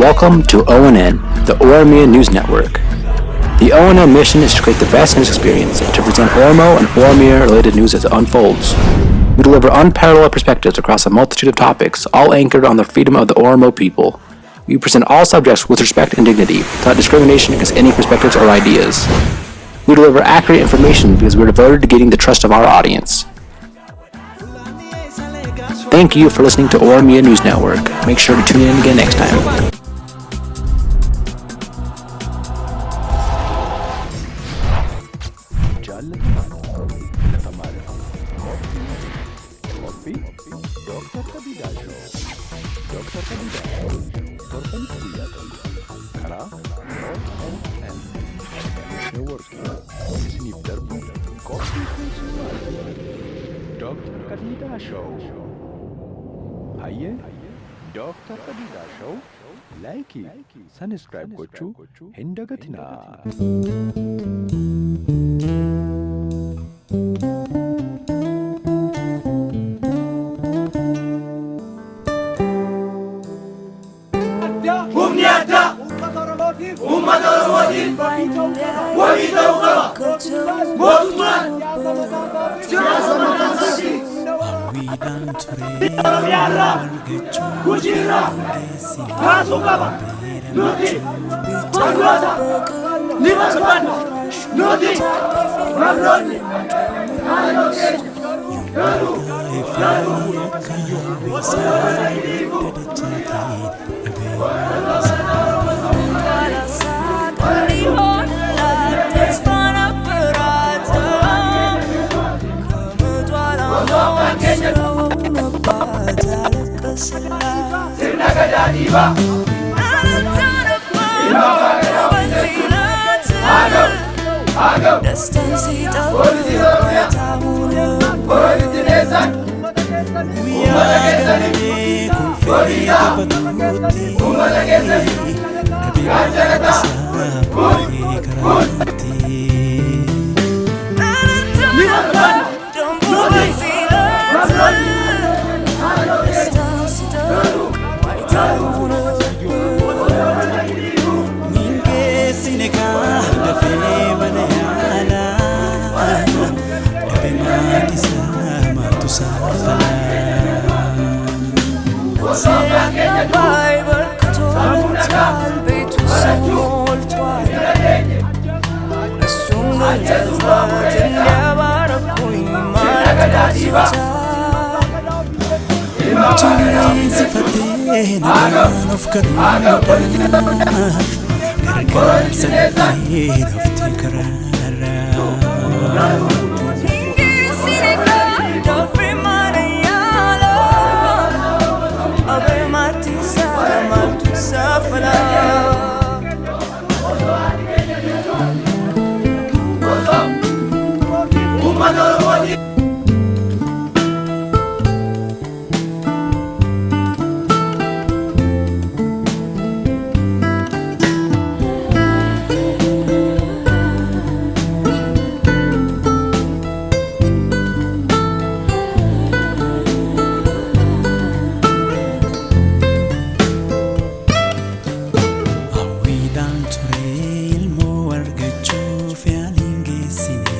Welcome to ONN, the Oromia News Network. The ONN mission is to create the best news experience and to present Oromo and Oromia related news as it unfolds. We deliver unparalleled perspectives across a multitude of topics, all anchored on the freedom of the Oromo people. We present all subjects with respect and dignity, without discrimination against any perspectives or ideas. We deliver accurate information because we're devoted to gaining the trust of our audience. Thank you for listening to Oromia News Network. Make sure to tune in again next time. Jaallatamaa fi filatamaa qophii qophii Dooktar Qadiidaa Show. Dooktar Qadiidaa Show torbanitti guyyaa tokko karaa ONN Network isiniif darbu qophii keessummaati. Dooktar Qadiidaa Show. Hayyee, Dooktar Qadiidaa Show like, subscribe gochuu hin dagatinaa. Humni addaa uummata Oromootiif wabii ta'uu qaba. Mootummaan siyaasa mataa isaatii Oromiyaarraa, Gujiirraa kaasuu qaba. Nuti barnoota ni barbaanna. Nuti barnoonni naannoo keenya garuu garuu Sirna gadaa dhiibaa ilma abbaa gadaa ofiis haa ga'u, haa ga'u. Poolisii Oromiyaa kora bittineessaan uummata keessaniif wabii ta'a. Uummata keessaniif gaachana ta'a. Kun kun ni barbaanna. Nuti barnoonni naannoo keenya garuu garuu Ningeessine kaa dafee mana yaalaa, dhabe maatisaa maaltu saafalaa. Osoo abbaan keenya du'u sammuu nagaa barachuu hin dandeenye. Ajjeesuu murteessaa sirna gadaa dhiibaa ilma abbaa gadaa Jilbeensifatee nagaan of kadhuudhaaf gargaarsa dhabdee haftee karaarraa. Osoo uummata Oromootiif Hawwiidhaan ture ilmoo argachuuf yaaliin geessine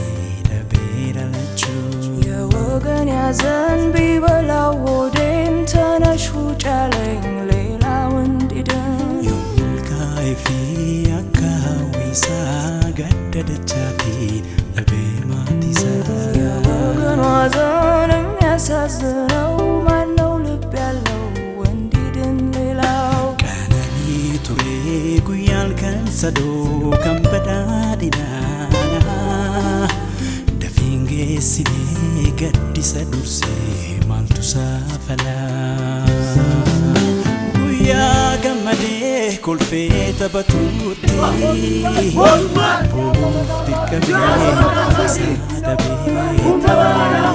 dhabee dhalachuu. የወገን ያዘን ቢበላው ሆዴን ተነሽ ውጭ አለኝ ሌላው እንዲድን። Yoo milkaa'ee fi akka hawwisaa gadda dachaatiin dhabee maatiisaa. የወገን ሐዘን የሚያሳዝነው ማነው ልብ ያለው እንዲድን ሌላው? Qananii ture guyyaan kan sadoo kan badhaadhinaa, dafiin geessinee gaddisa dursee maaltu saafalaa. Guyyaa gammadee kolfee taphatutti mootummaan boo'uuf dirqamee isaa dhabee. Humna waraanaa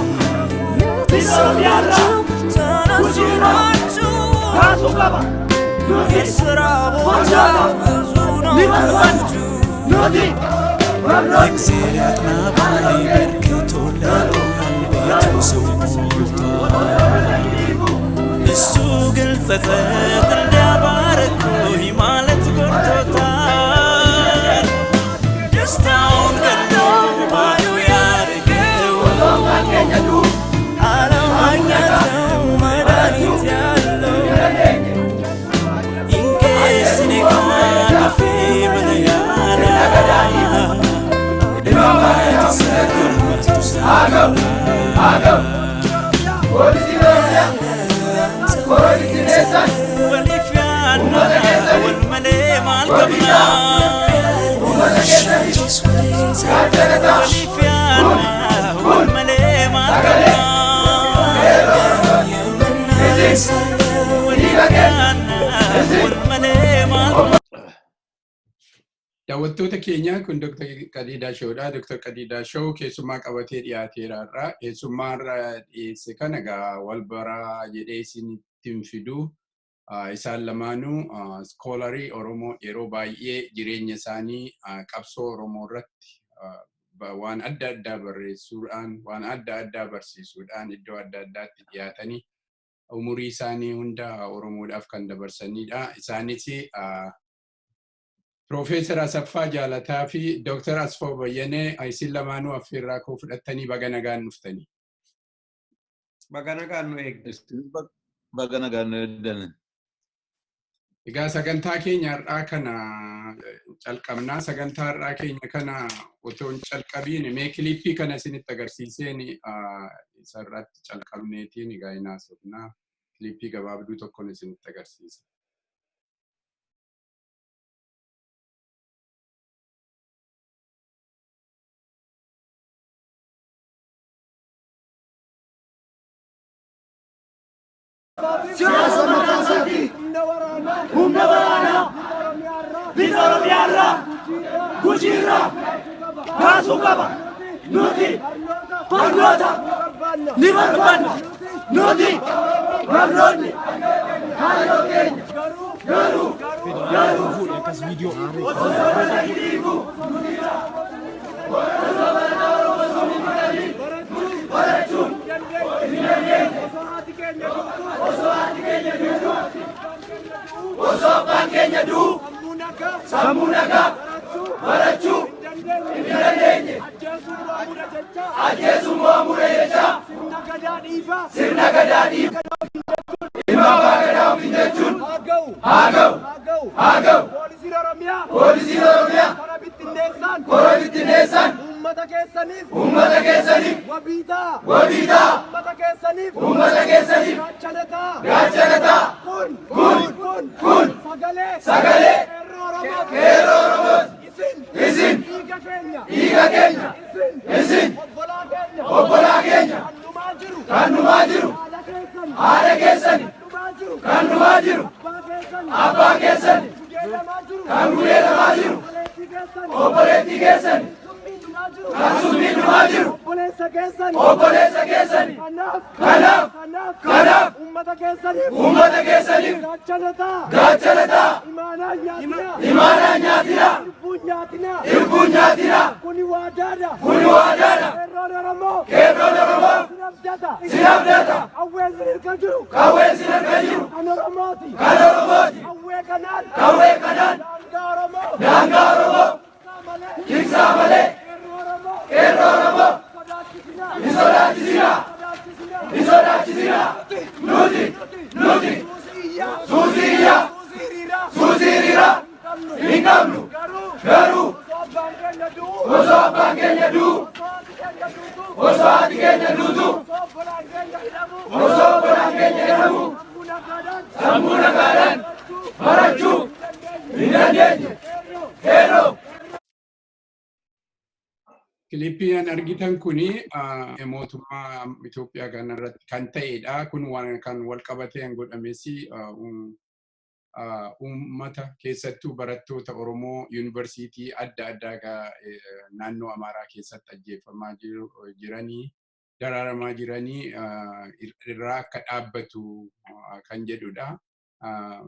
የተሰማችሁ ተነሱ ናችሁ kaasuu qaba. Nuti የስራ ቦታ ብዙ ነው ni barbaanna. Nuti barnoonni እግዚአብሔር አጥናባይ በርክቶለታል፣ ቤቱ ሰው ሞልቷል። እሱ ግን ጸጸት እንዲያባረኩኝ ማለት ጎድቶታል። ደስታውን ገሎ ባዶ ያደረገው አለማግኘት ነው መድኃኒት ያለው። Ingeessine kaafee mana yaalaa Waliif yaadna wal malee maal qabna? Waliif yaadna wal malee maal qabna? Waliif yaadna wal malee maal qabna? Daawwattoota keenya, kun Dr. Qadiidaa Showdha. Dr. Qadiidaa Show keessummaa qabatee dhiyaateera irraa. Keessummaa irra dhiyeesse kana egaa wal baraa jedhee isinitti hin fidu. Isaan lamaanuu scholarii Oromoo yeroo baay'ee jireenya isaanii qabsoo Oromoo irratti waan adda addaa barreessuudhaan, waan adda addaa barsiisuudhaan iddoo adda addaatti dhiyaatanii umurii isaanii hunda Oromoodhaaf kan dabarsanidha. Isaanis Piroofeesar Asaffaa Jaalataa fi Dooktar Asfoo Bayyanee. Isin lamaanuu affeerraa koo fudhattanii baga nagaan dhuftanii. Baga nagaan nu eegde. Baga nagaan nu eegdan. Egaa sagantaa keenya har'aa kana calqabnaa. Sagantaa har'aa keenya kana otoo hin calqabiin mee kilippii kana isinitti agarsiiseen isarratti calqabneetiin egaa hin haasofnaa. Kilippii gabaabduu tokkoon isinitti agarsiisa. Siyaasa mataa isaatii, humna waraanaa lixa Oromiyaarraa, Gujiirraa kaasuu qaba. Nuti barnoota ni barbaanna. Nuti barnoonni kaayyoo keenya, garuu osoo mana dhiibu osoo barataa Oromoo summii fudhanii barachuu hin dandeenye. Osoo haati keenya duutu, osoo abbaan keenya du'u, sammuu nagaa barachuu hin dandeenye. Ajjeesuun mo'amuudha jecha sirna gadaa dhiiba. Ilma abbaa gadaa ofiin jechuun haa ga'u, haa ga'u. Poolisiin Oromiyaa kora bittinneessaan uummata keessaniif wabii ta'a. Uummata keessaniif gaachana ta'a. Kun sagalee qeerroo Oromooti. Isin dhiiga keenya, isin obbolaa keenya kan dhumaa jiru, haadha keessani kan dhumaa jiru, abbaa keessani kan gudeedamaa jiru, obboleettii keessani kan summiin dhumaa jiru, obboleessa keessani. Kanaaf uummata keessaniif gaachana ta'a. Imaanaa nyaatinaa, irbuun nyaatinaa. Kuni waadaadha. Qeerroon Oromoo sin abdata. Qawween sin harka jiru kan Oromooti. Qawwee kanaan daangaa Oromoo tiksaa malee qeerroo Oromoo hin sodaachisinaa, hin sodaachisinaa. Nuti suusii iyyaa, suusii hiriiraa hin qabnu. Garuu osoo abbaan keenya du'u, osoo haati keenya duutu, osoo obbolaan keenya hidhamu, sammuu nagaadhaan barachuu hin dandeenye. Qeerroo. Kilippii argitan kuni mootummaa Itoophiyaa kanarratti kan ta'edha. Kun waan kan wal qabatee godhames uummata, keessattuu barattoota Oromoo yuunivarsiitii adda addaa naannoo Amaaraa keessatti ajjeefamaa jiranii, dararamaa jiranii irraa akka dhaabbatu kan jedhudha.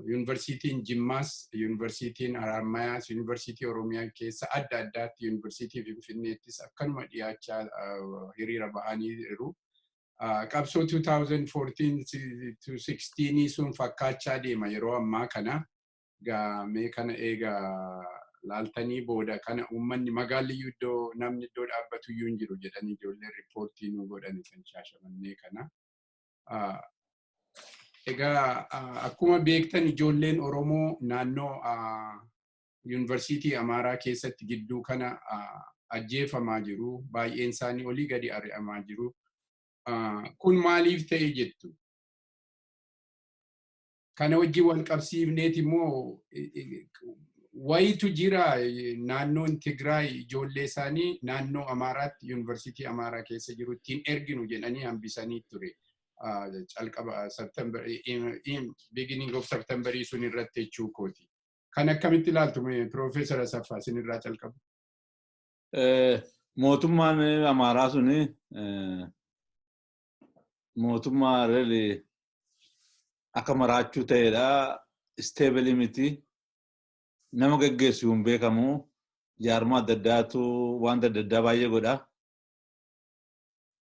Yuunivarsiitiin Jimmaas, Yuunivarsiitiin Harammayaas, Yuunivarsiitii Oromiyaa keessa adda addaatti, Yuunivarsiitii Finfinneettis akkanuma dhiyaachaa hiriira ba'anii jiru. Qabsoo 2014-16 sun fakkaachaa deema yeroo ammaa kana. Mee kana eegaa laaltanii booda kana uummanni magaalli iddoo namni iddoo dhaabbatu iyyuu hin jiru jedhanii ijoolleen riippoortii nu godhani kan Shaashamannee kana. Egaa akkuma beektan ijoolleen Oromoo naannoo Yuunivarsiitii Amaaraa keessatti gidduu kana ajjeefamaa jiru. Baay'een isaanii olii gadi ari'amaa jiru. Kun maaliif ta'e jettu? Kana wajjin wal qabsiifneeti immoo wayitu jira. Naannoon Tigraay ijoollee isaanii naannoo Amaaraatti Yuunivarsiitii Amaaraa keessa jiru ittiin erginu jedhanii hambisanii ture. Calqaba September, beginning of September sun irratti jechuu kooti. Kan akkamitti ilaaltu, Piroofeesar Asaffaa, isinirraa calqabu? Mootummaan Amaaraa suni mootummaa really akka maraachuu ta'edha. Stable miti. Nama geggeessu hin beekamu. Jaarmaa adda addaatu wanta adda addaa baay'ee godha.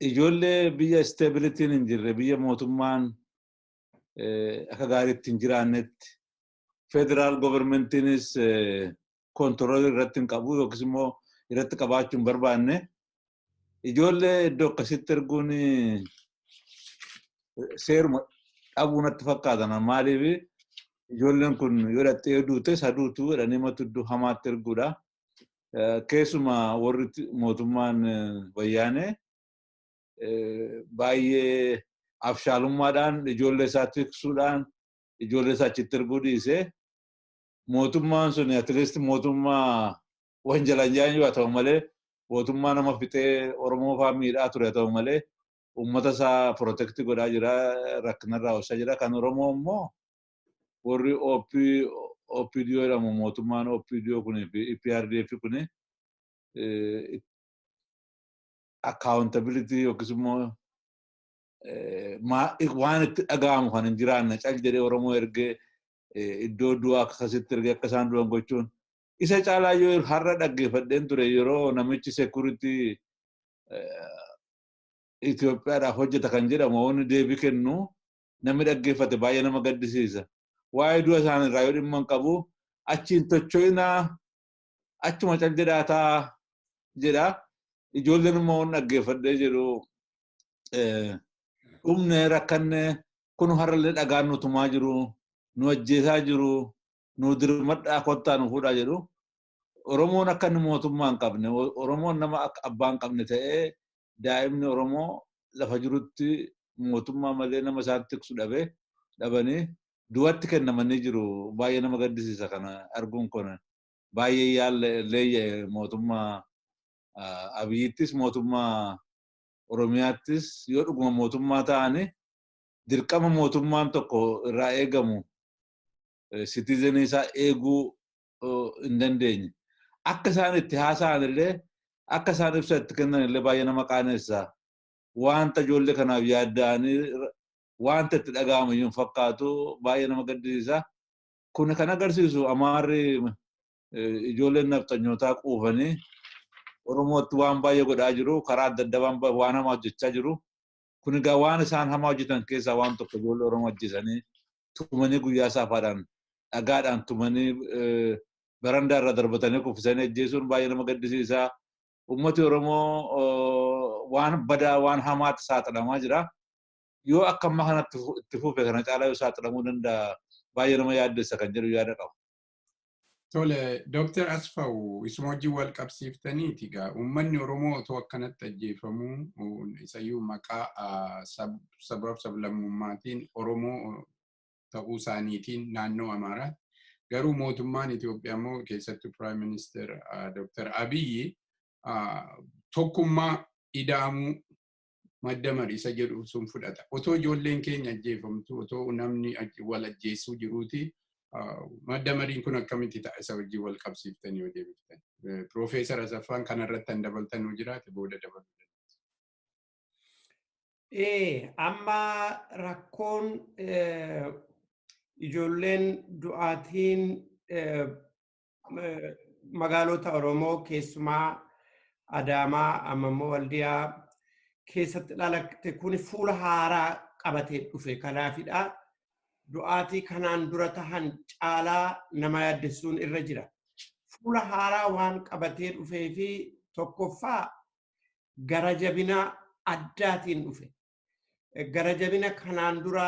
Ijoollee biyya stabilityn hin jirre, biyya mootummaan akka gaariitti hin jiraannetti, federal governmentiinis control irratti hin qabu yookiis immoo irratti qabaachuu hin barbaanne, ijoollee iddoo akkasitti erguun seeruma dhabuu natti fakkaatan. Maaliif ijoolleen kun yoo dhattee duute saduutu jedhanii matu iddoo hamaatti erguudha. Keessumaa warri mootummaan Wayyaanee baay'ee abshaalummaadhaan ijoollee isaa tiksuudhaan ijoollee isaa achitti erguu dhiisee, mootummaan sun at least mootummaa wanjalanjaan yoo ta'u malee, mootummaa nama fixee Oromoo fa'aa miidhaa ture ta'u malee, uummata isaa protect godhaa jira, rakkinarraa oolchaa jira. Kan Oromoo immoo warri OPDO jedhamu, mootummaan OPDO kunii fi EPRDF kuni accountability yookiis immoo waan itti dhaga'amu kan hin jiraanne, cal jedhee Oromoo ergee iddoo du'aa akkasitti ergee akka isaan du'an gochuun isa caalaa. Yoo har'a dhaggeeffadheen ture, yeroo namichi security Itoophiyaadhaaf hojjeta kan jedhamu wanni deebii kennu namni dhaggeeffate baay'ee nama gaddisiisa. Waa'ee du'a isaanii irraa yoo dhimma hin qabu, achiin tocho'inaa, achuma cal jedhaa taa jedha. Ijoolleen immoo waan dhaggeeffadhee jedhu, dhumne, rakkanne, kun har'allee dhagaan nu tumaa jiru, nu ajjeesaa jiru, nu dirmadhaa, kottaa nu fuudhaa jedhu. Oromoon akka inni mootummaa hin qabne, Oromoon nama akka abbaa hin qabne ta'ee, daa'imni Oromoo lafa jirutti mootummaa malee nama isaan tiksu dhabee dhabanii du'atti kennamanii jiru. Baay'ee nama gaddisiisa kana arguun kun. Baay'ee leeyya mootummaa Abiyyittis, mootummaa Oromiyaattis. Yoo dhuguma mootummaa ta'ani, dirqama mootummaan tokko irraa eegamu, citizenii isaa eeguu hin dandeenye. Akka isaan itti haasa'an illee, akka isaan ibsa itti kennan illee baay'ee nama qaanessa. Wanta ijoollee kanaaf yaadda'anii wanta itti dhaga'amu iyyuu hin fakkaatu, baay'ee nama gaddisiisa. Kun kan agarsiisu Amaarri ijoolleen nafxanyootaa quufanii Oromootti waan baay'ee godhaa jiru, karaa adda addaa waan hamaa hojjechaa jiru. Kun egaa waan isaan hamaa hojjetan keessaa waan tokko, ijoollee Oromoo ajjeesanii, tumanii, guyyaa saafaadhaan dhagaadhaan tumanii, barandaa irra darbatanii kuffisanii ajjeesuun baay'ee nama gaddisiisa. Uummati Oromoo waan badaa, waan hamaatti saaxilamaa jira. Yoo akka ammaa kanatti itti fufe, kana caalaa yoo saaxilamuu danda'a, baay'ee nama yaaddessa kan jedhu yaada qaba. Tole, Dooktar Asfaw, isuma wajjin wal qabsiiftaniiti egaa uummanni Oromoo otoo akkanatti ajjeefamuu, isayyuu maqaa sabaaf sablammummaatiin Oromoo ta'uu isaaniitiin naannoo Amaaraatti. Garuu mootummaan Itoophiyaa immoo, keessattuu Prime Minister Dooktar Abiyyi, tokkummaa, ida'amuu, መደመር isa jedhu sun fudhata. Otoo ijoolleen keenya ajjeefamtu, otoo namni wal ajjeesuu jiruuti, መደመር iin kun akkamitti ta'a, isa wajjin wal qabsiiftanii yoo deebiftan? Piroofeesar Asaffaan kanarratti kan dabaltan yoo jiraate booda dabaluu dandeessu. Amma rakkoon ijoolleen du'aatiin magaalota Oromoo, keessumaa Adaamaa, amma immoo Waldiyaa keessatti dhalate kun fuula haaraa qabatee dhufe. Kanaafidha du'aatii kanaan dura tahan caalaa nama yaaddessuun irra jira. Fuula haaraa waan qabatee dhufee fi tokkoffaa gara jabina addaatiin dhufe. Gara jabina kanaan dura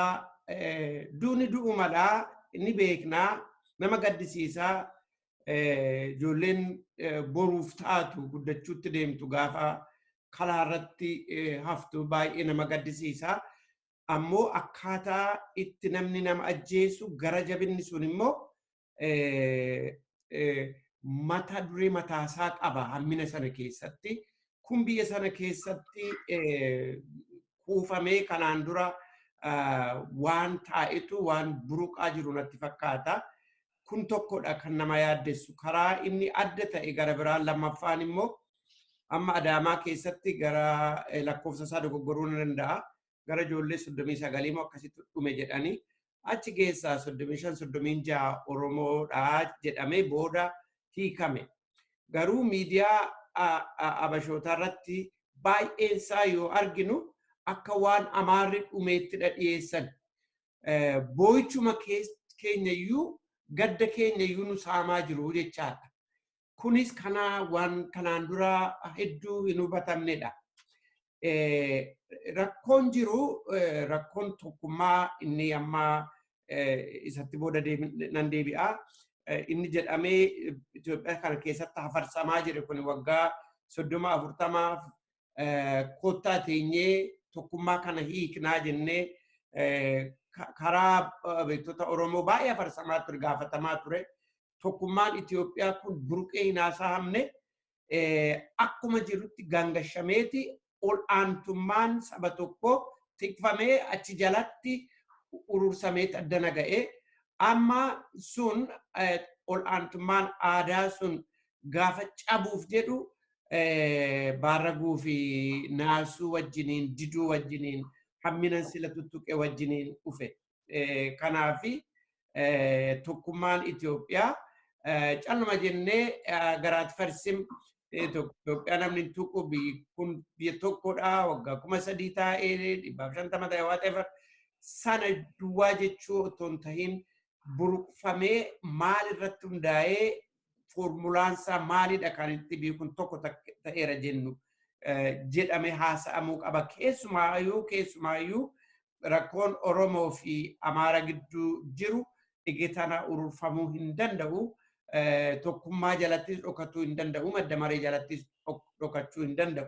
duuni du'umadhaa ni beeknaa, nama gaddisiisaa, ijoolleen boruuf taatu guddachuutti deemtu gaafa karaa irratti haftu baay'ee nama gaddisiisaa. Ammoo akkaataa itti namni nama ajjeesu gara jabinni sun immoo mata duree mataasaa qaba hammina sana keessatti. Kun biyya sana keessatti kuufamee kanaan dura waan taa'etu waan buruqaa jiru natti fakkaata. Kun tokkodha kan nama yaaddessu. Karaa inni adda ta'e gara biraan lammaffaan immoo amma Adaamaa keessatti gara lakkoofsa isaa dogoggoruu ni danda'a. Gara ijoollee 39 immoo akkasitti dhume jedhanii achi keessaa 35, 36 Oromoodha jedhamee booda hiikame. Garuu miidiyaa abashootaa irratti baay'een isaa yoo arginu akka waan Amaarri dhumeetti dhiyeessan. Boo'ichuma keenyayyuu, gadda keenyayyuu nu saamaa jiru jechaadha. Kunis kana waan kanaan dura hedduu hin hubatamnedha. Rakkoon jiru rakkoon tokkummaa inni amma isatti booda nan deebi'a. Inni jedhamee Itoophiyaa kana keessatti hafarsamaa jire kun waggaa 30, 40f kottaa teenyee tokkummaa kana hiiknaa jennee karaa beektota Oromoo baay'ee hafarsamaa ture, gaafatamaa ture. Tokkummaan Itoophiyaa kun burqee hin haasa'amne, akkuma jirutti gangashameeti ol aantummaan saba tokko tikfamee achi jalatti urursameeti addana ga'ee. Amma sun ol aantummaan aadaa sun gaafa cabuuf jedhu baarraguu fi naasuu wajjiniin, diduu wajjiniin, hamminan sila tuttuqe wajjiniin dhufe. Kanaafi tokkummaan Itoophiyaa calluma jennee garaatti farsim Itoophiyaa namni hin tuqu, biyyi kun biyya tokkodha, waggaa 3000 taa'ee 150 ta'e whatever sana duwwaa jechuu otoo hin tahin buruqfamee maal irratti hundaa'ee foormulaan isaa maalidha kan itti biyyi kun tokko ta'eera jennu jedhame haasa'amuu qaba. Keessumaayyuu rakkoon Oromoo fi Amaara gidduu jiru tana ururfamuu hin danda'u. Tokkummaa jalattis dhokachuu hin danda'u. Madda maree jalattis dhokachuu hin danda'u.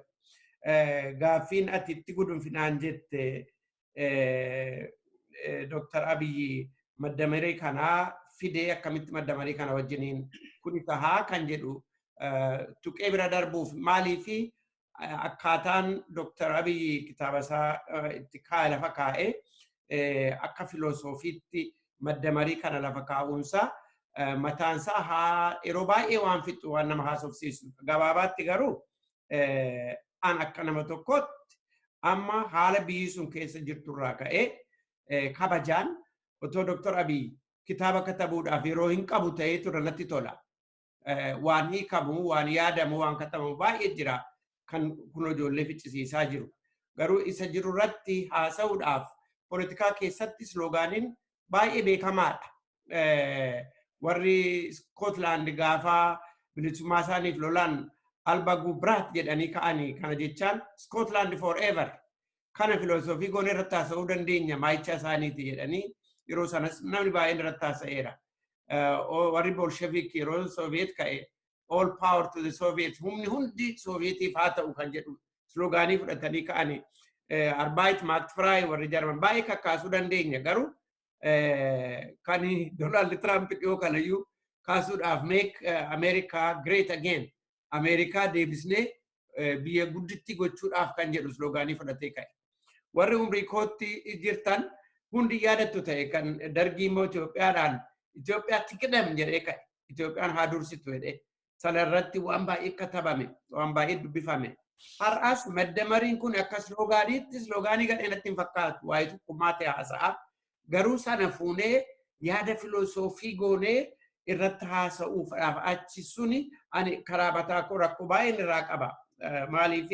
Gaaffiin ati itti gudunfinaan jette, Dr. Abiyyi madda maree kanaa fidee akkamitti madda maree kana wajjiniin kuni tahaa kan jedhu tuqee bira darbuuf maaliifi akkaataan Dr. Abiyyi kitaaba isaa itti kaa'e lafa kaa'e akka filosoofiitti madda marii kana lafa kaa'uunsaa mataansaa haa yeroo baay'ee waan fixu, waan nama haasofsiisu. Gabaabaatti garuu an akka nama tokkootti amma haala biyyi sun keessa jirturraa ka'ee kabajaan otoo Dr. Abiy kitaaba katabuudhaaf yeroo hin qabu ta'ee ture natti tola. Waan hiikamu, waan yaadamu, waan katabamu baay'ee jira kan kun ijoollee ficcisiisaa jiru. Garuu isa jiru irratti haasa'uudhaaf poolitikaa keessatti sloogaaniin baay'ee beekamaadha. Warri Scotland gaafa bilisummaa isaaniif lolan "Alba Gubrat" jedhanii ka'anii, kana jechaan Scotland forever. Kana filosoofii goone irratti haasa'uu dandeenya, maayicha isaaniiti jedhanii yeroo sanas namni baay'een irratti haasa'eera. Warri Bolshevik yeroo Soviet ka'e "All power to the Soviet", humni hundi Sovietiif haa ta'u kan jedhu sloogaanii fudhatanii ka'anii. "Arbeit macht frei" warri Jarman baay'ee kakkaasuu dandeenya, garuu kan Donald Trump dhiyoo kanayyuu kaasuudhaaf "Make America Great Again", Ameerikaa deebisnee biyya gudditti gochuudhaaf kan jedhu sloogaanii fudhatee ka'e. Warri umrii kootti jirtan hundi yaadattu ta'e kan dargii immoo Itoophiyaadhaan "Itoophiyaa tikidam" jedhee ka'e. Itoophiyaan haa dursitu jedhee. Sana irratti waan baay'ee katabame, waan baay'ee dubbifame. Har'as madda mariin kun akka sloogaaniitti sloogaanii gadhee natti hin fakkaatu. Waa'ee tokkummaa ta'e haasa'a. Garuu sana fuunee yaada filosoofii goonee irratti haasa'uudhaaf achi suni ani karaa mataa koo rakkoo baay'een irraa qaba. Maaliif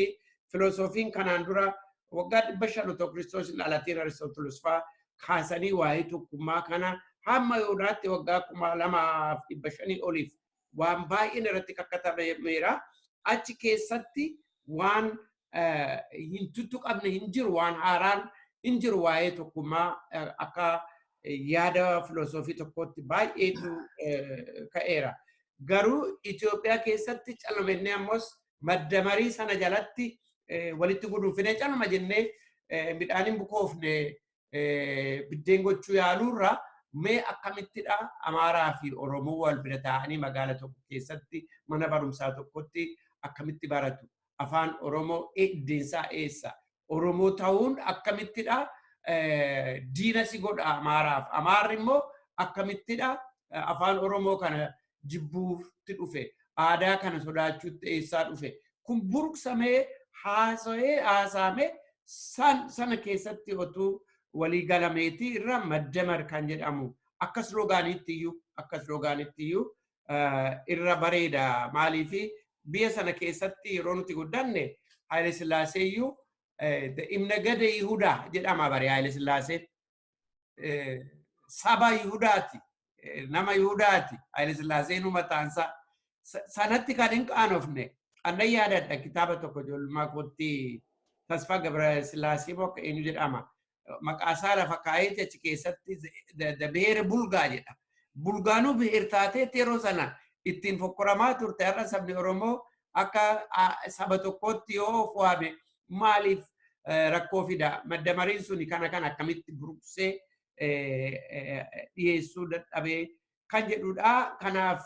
filosoofiin kanaan dura Waggaa 500 otoo Kiristoos hin dhalatiin Aristoteles fa'aa kaasanii waa'ee tokkummaa kana hamma yoonaatti waggaa 2500 oliif waan baay'een irratti kakkatameera. Achi keessatti waan hin tuttuqamne hin jiru, waan haaraan hin jiru. Waa'ee tokkummaa akka yaada filosoofii tokkootti baay'eetu ka'eera. Garuu Itoophiyaa keessatti calmennee ammos madda marii sana jalatti walitti guduunfinee calma jennee midhaan hin bukoofne biddeen gochuu yaaluurra, mee akkamittidha Amaaraa fi Oromoo wal bira taa'anii magaala tokko keessatti mana barumsaa tokkotti akkamitti baratu? Afaan Oromoo iddeensaa eessa? Oromoo ta'uun akkamittidha diina si godha Amaaraaf? Amaarri immoo akkamittidha afaan Oromoo kana jibbuutti dhufe? Aadaa kana sodaachuutti eessaa dhufe? Kun burqsamee haasa'ee haasaamee sana keessatti otuu walii galameetii irra maddamar kan jedhamu akka sloganitti iyyuu irra bareeda. Maaliifi, biyya sana keessatti yeroo nuti guddanne Haile Sillaasee iyyuu Imnagada Yihudaa jedhama bare. Haile Sillaaseen saba Yihudaati, nama Yihudaati Haile Sillaaseen mataansaa. Sanatti kan hin qaanofne annan yaadadha. Kitaaba tokko ijoollummaa kootti Tasfaa Gabra Sillaasee moo akka eenyu jedhama, maqaasaa lafa kaa'eeti achi keessatti beera Bulgaa jedha. Bulgaanuu beer taateetti yeroo sana ittiin fokkoramaa turte. Har'a sabni Oromoo akka saba tokkootti yoo of waame maaliif rakkoo fida? Madda mariin suni kana kan akkamitti buruqsee dhiyeessuu dadhabee kan jedhudha. Kanaaf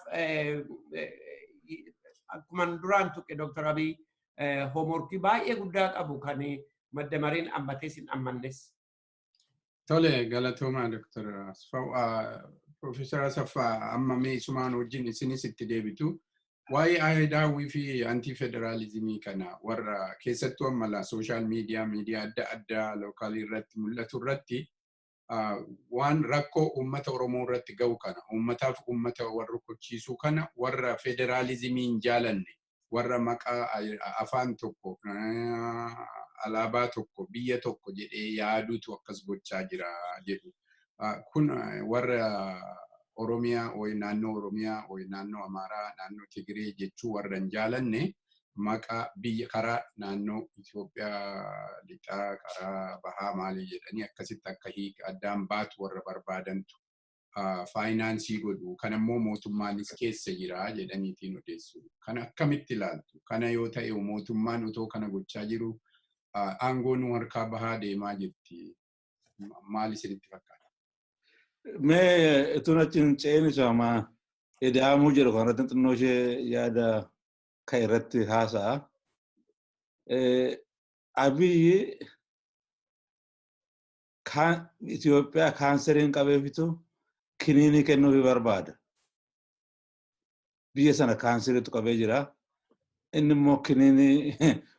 akkuma duraan tuqe, Dr. Abiy homeworkii baay'ee guddaa qabu kan madda mariin ammatees hin ammannes. Tole, galatoomaa Dr. Asfaw. Profeesar Asaffaa, amma mee isumaan wajjin isinis itti deebitu. Waa'ee aadaawwii fi anti federaalizimii kana warra keessattuu amma social media, miidiyaa adda addaa localii irratti mul'atu irratti, waan rakkoo uummata Oromoo irratti ga'u kana, uummataaf uummata warra rukuchiisuu kana, warra federaalizimii hin jaalanne, warra maqaa afaan tokko, alaabaa tokko, biyya tokko jedhee yaadutu akkas gochaa jira jedhu. Kun warra Oromiyaa wayi naannoo Oromiyaa wayi naannoo Amaaraa, naannoo Tigiree jechuu warra hin jaalanne, maqaa biyya karaa naannoo Itoophiyaa lixaa, karaa bahaa maalii jedhanii akkasitti akka hiika addaan baatu warra barbaadantu finance godhu. Kan ammoo mootummaanis keessa jira jedhaniitiin odeessu. Kana akkamitti ilaaltu? Kana yoo ta'e, mootummaan otoo kana gochaa jiru aangoo nu harkaa bahaa deemaa jirti. Maal isinitti fakkaata? Mee itun achi hin ce'in, isama ida'amuu jedhu kanarratti xinnoo ishee yaada ka'e irratti haasa'a. Abiyyi Itoophiyaa kaanseriin qabeefitu kiniinii kennuufii barbaada. Biyya sana kaanseriitu qabee jira. Inni immoo kiniinii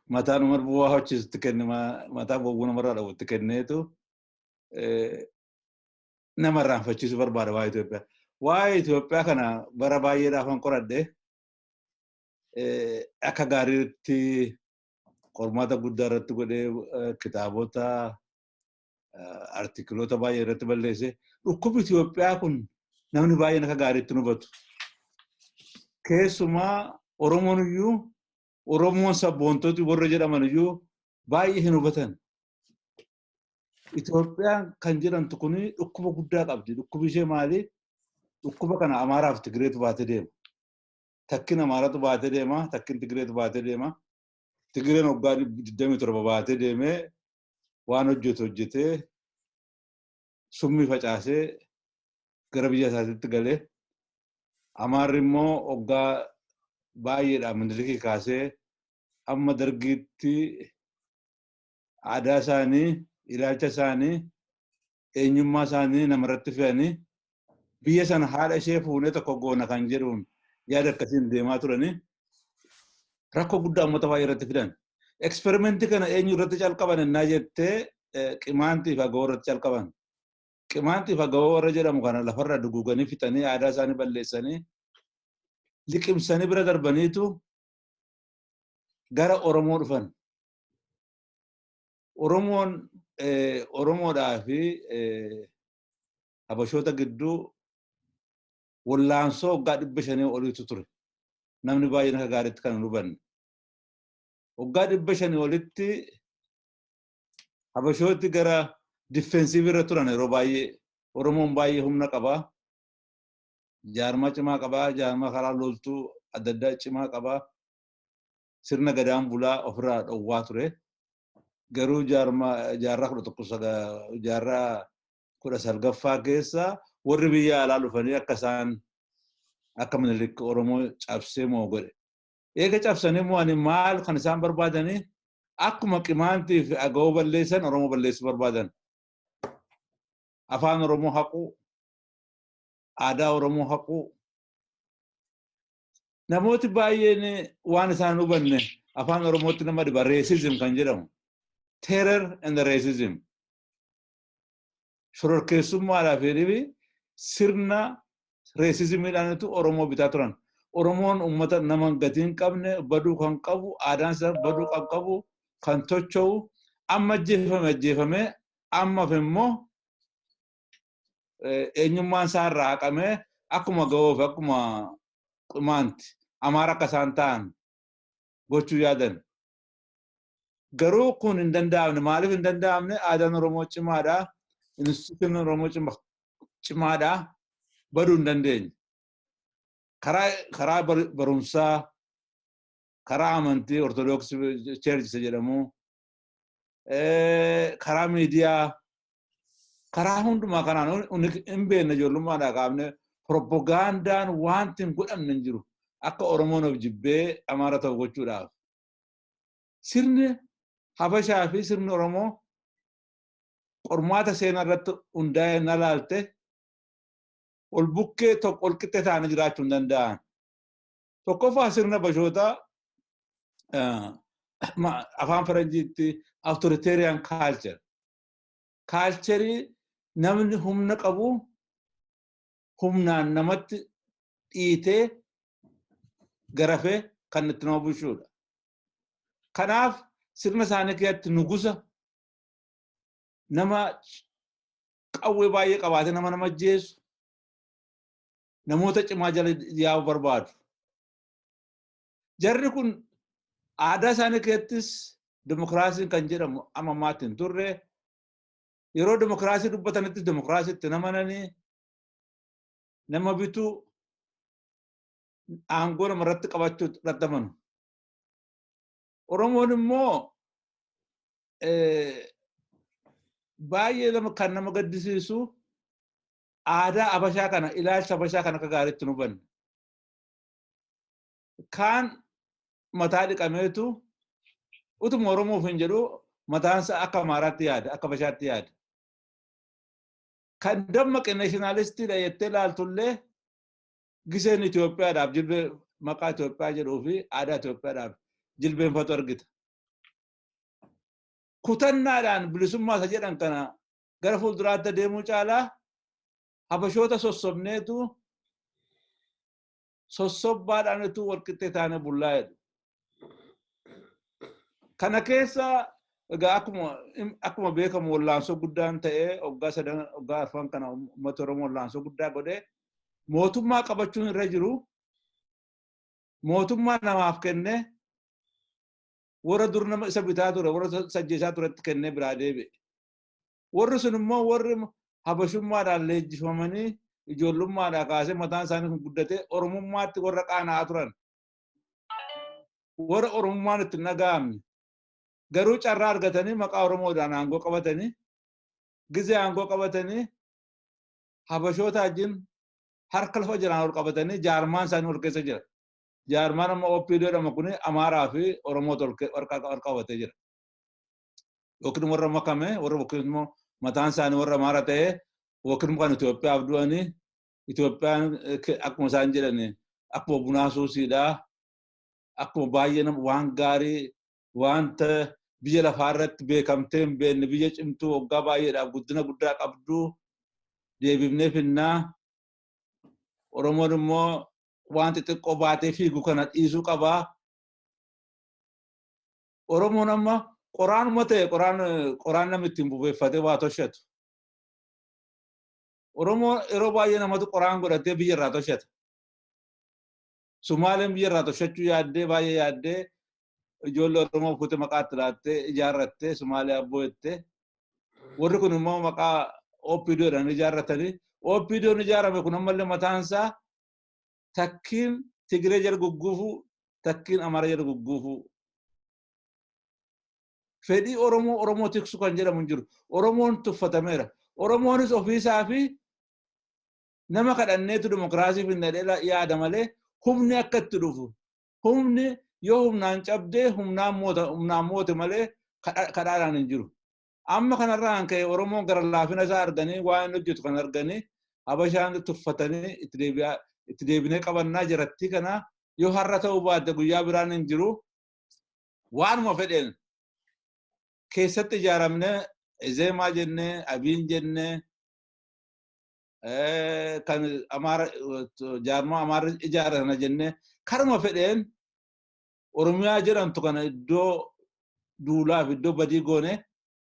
mataa nama bu'aa hojjetutti kenne, mataa bowwuu namarraa dhawutti kenneetu nama irraanfachiisuu barbaada waa'ee Itoophiyaa. Waa'ee Itoophiyaa kana bara baay'eedhaaf kan qoradhe, akka gaariitti qormaata guddaa irratti godhee, kitaabota, artikiloota baay'ee irratti balleesse. Dhukkubni Itoophiyaa kun namni baay'een akka gaariitti hubatu. Keessumaa Oromoon iyyuu, Oromoon sabboontoti warra jedhaman iyyuu baay'ee hin hubatan. Itoophiyaan kan jedhamtu kun dhukkuba guddaa qabdi. Dhukkubi ishee maali? Dhukkuba kana Amaaraaf Tigireetu baatee deema. Takkin Amaaratu baatee deema, takkin Tigireetu baatee deema. Tigireen waggaa 27 baatee deemee waan hojjetu hojjetee, summii facaasee gara biyya isaatiitti galee. Amaarri immoo waggaa baay'eedhaan Minilikii kaasee amma Dargiitti aadaa isaanii, ilaalcha isaanii, eenyummaa isaanii namarratti fe'anii, biyya sana haadha ishee fuunee tokko goona kan jedhuun yaada akkasiin deemaa turanii rakkoo guddaa uummata baay'ee irratti fidan. Experimentii kana eenyu irratti calqaban ennaa jettee, Qimaantii fi Agawoo irratti calqaban. Qimaantii fi Agawoo warra jedhamu kana lafarra duguuganii fixanii, aadaa isaanii balleessanii, liqimsanii bira darbaniitu gara Oromoo dhufan. Oromoon Oromoodhaa fi Habashoota gidduu wallaansoo waggaa 500 oliitu ture. Namni baay'een akka gaariitti kan hin hubanne. Waggaa 500 olitti Habashooti gara diffeensiivii irra turan yeroo baay'ee. Oromoon baay'ee humna qabaa. Jaarmaa cimaa qabaa. Jaarmaa karaa loltuu adda addaa cimaa qabaa. Sirna gadaan bulaa ofirraa dhowwaa ture. Garuu jaarraa 11 jaarraa 19ffaa keessa warri biyya alaa dhufanii akka isaan akka Minilik Oromoo cabsee moo godhe. Eega cabsanii moo ani maal kan isaan barbaadanii akkuma Qimaantii fi Agawoo balleessan Oromoo balleessuu barbaadan. Afaan Oromoo haquu, aadaa Oromoo haquu. Namooti baay'een waan isaan hubanne afaan Oromootti nama dhiba racism kan jedhamu. Terror and racism. Shororkeessummaadhaa fi dhibi sirna racismiidhaanitu Oromoo bitaa turan. Oromoon uummata nama gatii hin qabne, baduu kan qabu, aadaan isaa baduu kan qabu, kan tocho'u, amma ajjeefame ajjeefame, ammaaf immoo eenyummaan isaa irraa haqamee akkuma ga'oo fi akkuma Qimaanti Amaara akka isaan ta'an gochuu yaadan. Garuu kun hin danda'amne. Maaliif hin danda'amne? Aadaan Oromoo cimaadha. Instituutiin Oromoo cimaadha. Baduu hin dandeenye. Karaa barumsaa, karaa amantii Ortodoksii Church jedhamu, karaa miidiyaa, karaa hundumaa kanaan hin beekne ijoollummaadhaa kaafne propagaandaan wanti hin godhamne hin jiru. Akka Oromoon of jibbee Amaara ta'u gochuudhaaf. Sirni Habashaa fi sirni Oromoo qormaata seenaa irratti hundaa'ee na laalte ol bukkee tokko ol qixxee ta'anii jiraachuu hin danda'an. Tokkoffaa sirna Habashootaa afaan Faranjiitti authoritarian culture. Culturii namni humna qabu humnaan namatti dhiitee garafee kan itti nama bulchuudha. Kanaaf sirna isaanii keessatti nugusa nama qawwee baay'ee qabaatee nama nama ajjeesu, namoota cimaa jala yaa'uu barbaadu. Jarri kun aadaa isaanii keessattis dimokiraasiin kan jedhamu amma ammaatti hin turre. Yeroo dimokiraasii dubbatanittis dimokiraasiitti namananii nama bituu, aangoo namarratti qabachuu irratti amanu. Oromoon immoo baay'ee nama kan nama gaddisiisu aadaa Habashaa kana, ilaalcha Habashaa kana akka gaariitti nu hubanne. Kaan mataa dhiqameetu utuma Oromoof hin jedhu mataansa akka Amaaraatti yaada, akka Habashaatti yaada. Kan dammaqe nationalistiidha jettee ilaaltullee giseen Itoophiyaadhaaf jilbee maqaa Itoophiyaa jedhuu fi aadaa Itoophiyaadhaaf jilbeenfatu argita. Kutannaadhaan bilisummaa isa jedhan kana gara fuulduraatti adeemuu caalaa Habashoota sossobneetu sossobbaadhaanitu walqixxee taane bullaa jedhu. Kana keessa egaa akkuma beekamu wallaansoo guddaan ta'ee waggaa sadan waggaa arfan kana uummata Oromoo wallaansoo guddaa godhee mootummaa qabachuun irra jiru mootummaa namaaf kennee warra dur nama isa bitaa ture warra sajjeesaa turetti kennee biraa deebi'e. Warri sun immoo warri Habashummaadhaan leenjifamanii ijoollummaadhaa kaasee mataan isaanii kun guddatee Oromummaatti warra qaana'aa turan. Warra Oromummaan itti hin dhaga'amne. Garuu carraa argatanii maqaa Oromoodhaan aangoo qabatanii gizee aangoo qabatanii Habashoota wajjin harka lafa jalaan ol qabatanii jaarmaan isaanii ol keessa jira. Jaarmaan amma OPD jedhamu kun Amaaraa fi Oromootu ol qabatee jira. Yookiin warra makame warra yookiin immoo mataan isaanii warra Amaara ta'e yookiin kan Itoophiyaaf du'anii Itoophiyaan akkuma isaan jedhan akkuma bunaa suusiidhaa akkuma baay'ee nama waan gaarii wanta biyya lafaa irratti beekamtee hin beekne biyya cimtuu waggaa baay'eedhaaf guddina guddaa qabdu deebifnee finnaa. Oromoon immoo waan xixiqqoo baatee fiigu kana dhiisuu qabaa. Oromoon amma Qoraanuma ta'e, qoraan namni ittiin bubeeffatee waa toshatu. Oromoo yeroo baay'ee namatu qoraan godhatee biyya irraa toshata. Sumaaleen biyya irraa toshachuu yaaddee, baay'ee yaaddee, ijoollee Oromoo fuutee maqaa itti laattee ijaarrattee Sumaalee abboo jettee. Warri kun immoo maqaa OPDO jedhanii ijaarratanii. OPDOn ijaarame kun ammallee mataan isaa takkiin Tigree jala gugguufuu, takkiin Amaara jala gugguufuu. Fedhii Oromoo, Oromoo tiksu kan jedhamu hin jiru. Oromoon tuffatameera. Oromoonis ofiisaa fi nama kadhanneetu dimokiraasii finna yaada malee humni akka itti dhufu. Humni yoo humnaan cabdee humnaan moote malee kadhaadhaan hin jiru. Amma kanarraa kan ka'e Oromoon gara laafina isaa arganii, waan inni hojjetu kan arganii, Habashaan tuffatanii itti deebinee qabannaa jiratti. Kana yoo har'a ta'uu baate guyyaa biraan hin jiru. Waanuma fedheen keessatti ijaaramnee, Ezeemaa jennee, Abiin jennee, kan Amaara jaarmaa Amaarri ijaarana jennee, karuma fedheen Oromiyaa jedhamtu kana iddoo duulaaf iddoo badii goone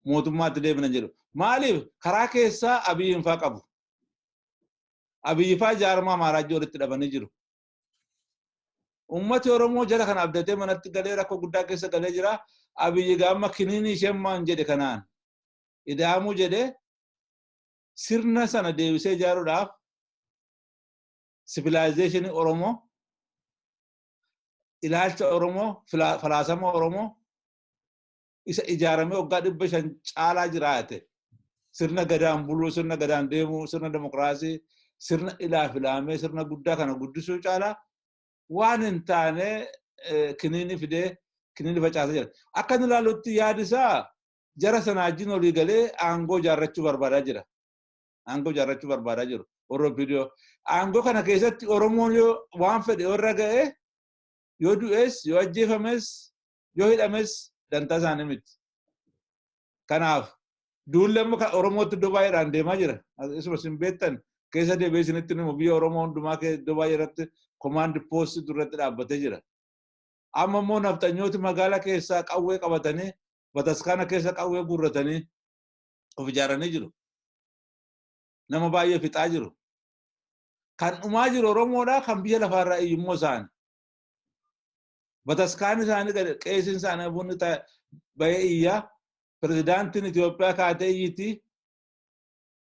mootummaatti deebina jedhu. Maaliif? Karaa keessaa Abiyyiin faa qabu. Abiyyi faa jaarmaa Amaaraa walitti dhabanii jiru. Uummati Oromoo jala kana abdatee manatti galee rakkoo guddaa keessa galee jira. Abiyyi gaama kiniinii isheen maan jedhe kanaan ida'amuu jedhee sirna sana deebisee ijaaruudhaaf civilization Oromoo, ilaalcha Oromoo, falaasama Oromoo isa ijaaramee waggaa 500 caalaa jiraate, sirna gadaan buluu, sirna gadaan deemuu, sirna demokiraasii, sirna ilaaf ilaamee, sirna guddaa kana guddisuu caalaa waan hin taane kiniini fidee kiniini facaasaa jira. Akka inni ilaalutti yaadi isaa jara sana wajjin olii galee aangoo ijaarrachuu barbaadaa jira. Aangoo ijaarrachuu barbaadaa jiru. Oromoo aangoo kana keessatti Oromoon yoo waan fedhe yoo irra ga'e, yoo du'es, yoo ajjeefames, yoo hidhames dantaa isaanii miti. Kanaaf duulli amma Oromootti iddoo baay'eedhaan deemaa jira. Isuma isin beektan keessa deebi'ee isinitti himu, biyya Oromoo hundumaa iddoo baay'ee irratti command post duratti dhaabbatee jira. Amma immoo nafxanyooti magaalaa keessaa qawwee qabatanii, bataskaana keessa qawwee guurratanii of ijaaranii jiru. Nama baay'ee fixaa jiru. Kan dhumaa jiru Oromoodhaa, kan biyya lafaarraa iyyummoo isaan. Bataskaanni isaanii qeesiin isaanii bunni bahee iyyaa, pirezidaantiin Itoophiyaa kaatee iyyiti,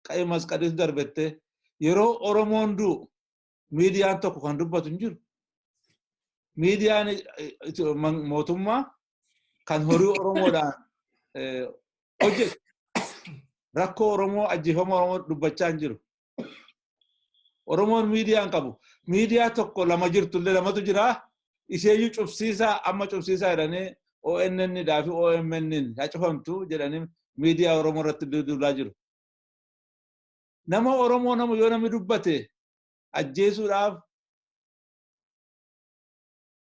qa'i masqaliis darbette. Yeroo Oromoon du'u miidiyaan tokko kan dubbatu hin jiru. Miidiyaan mootummaa kan horii Oromoodhaan hojjetu rakkoo Oromoo, ajjeefama Oromoo dubbachaa hin jiru. Oromoon miidiyaa hin qabu. Miidiyaa tokko lama jirtullee, lamatu jira. Isheeyyuu cufsiisaa, amma cufsiisaa jedhanii ONN dhaa fi OMN haa cufamtu jedhanii miidiyaa Oromoo irratti duulaa jiru. Nama Oromoo nama yoo namni dubbate ajjeesuudhaaf,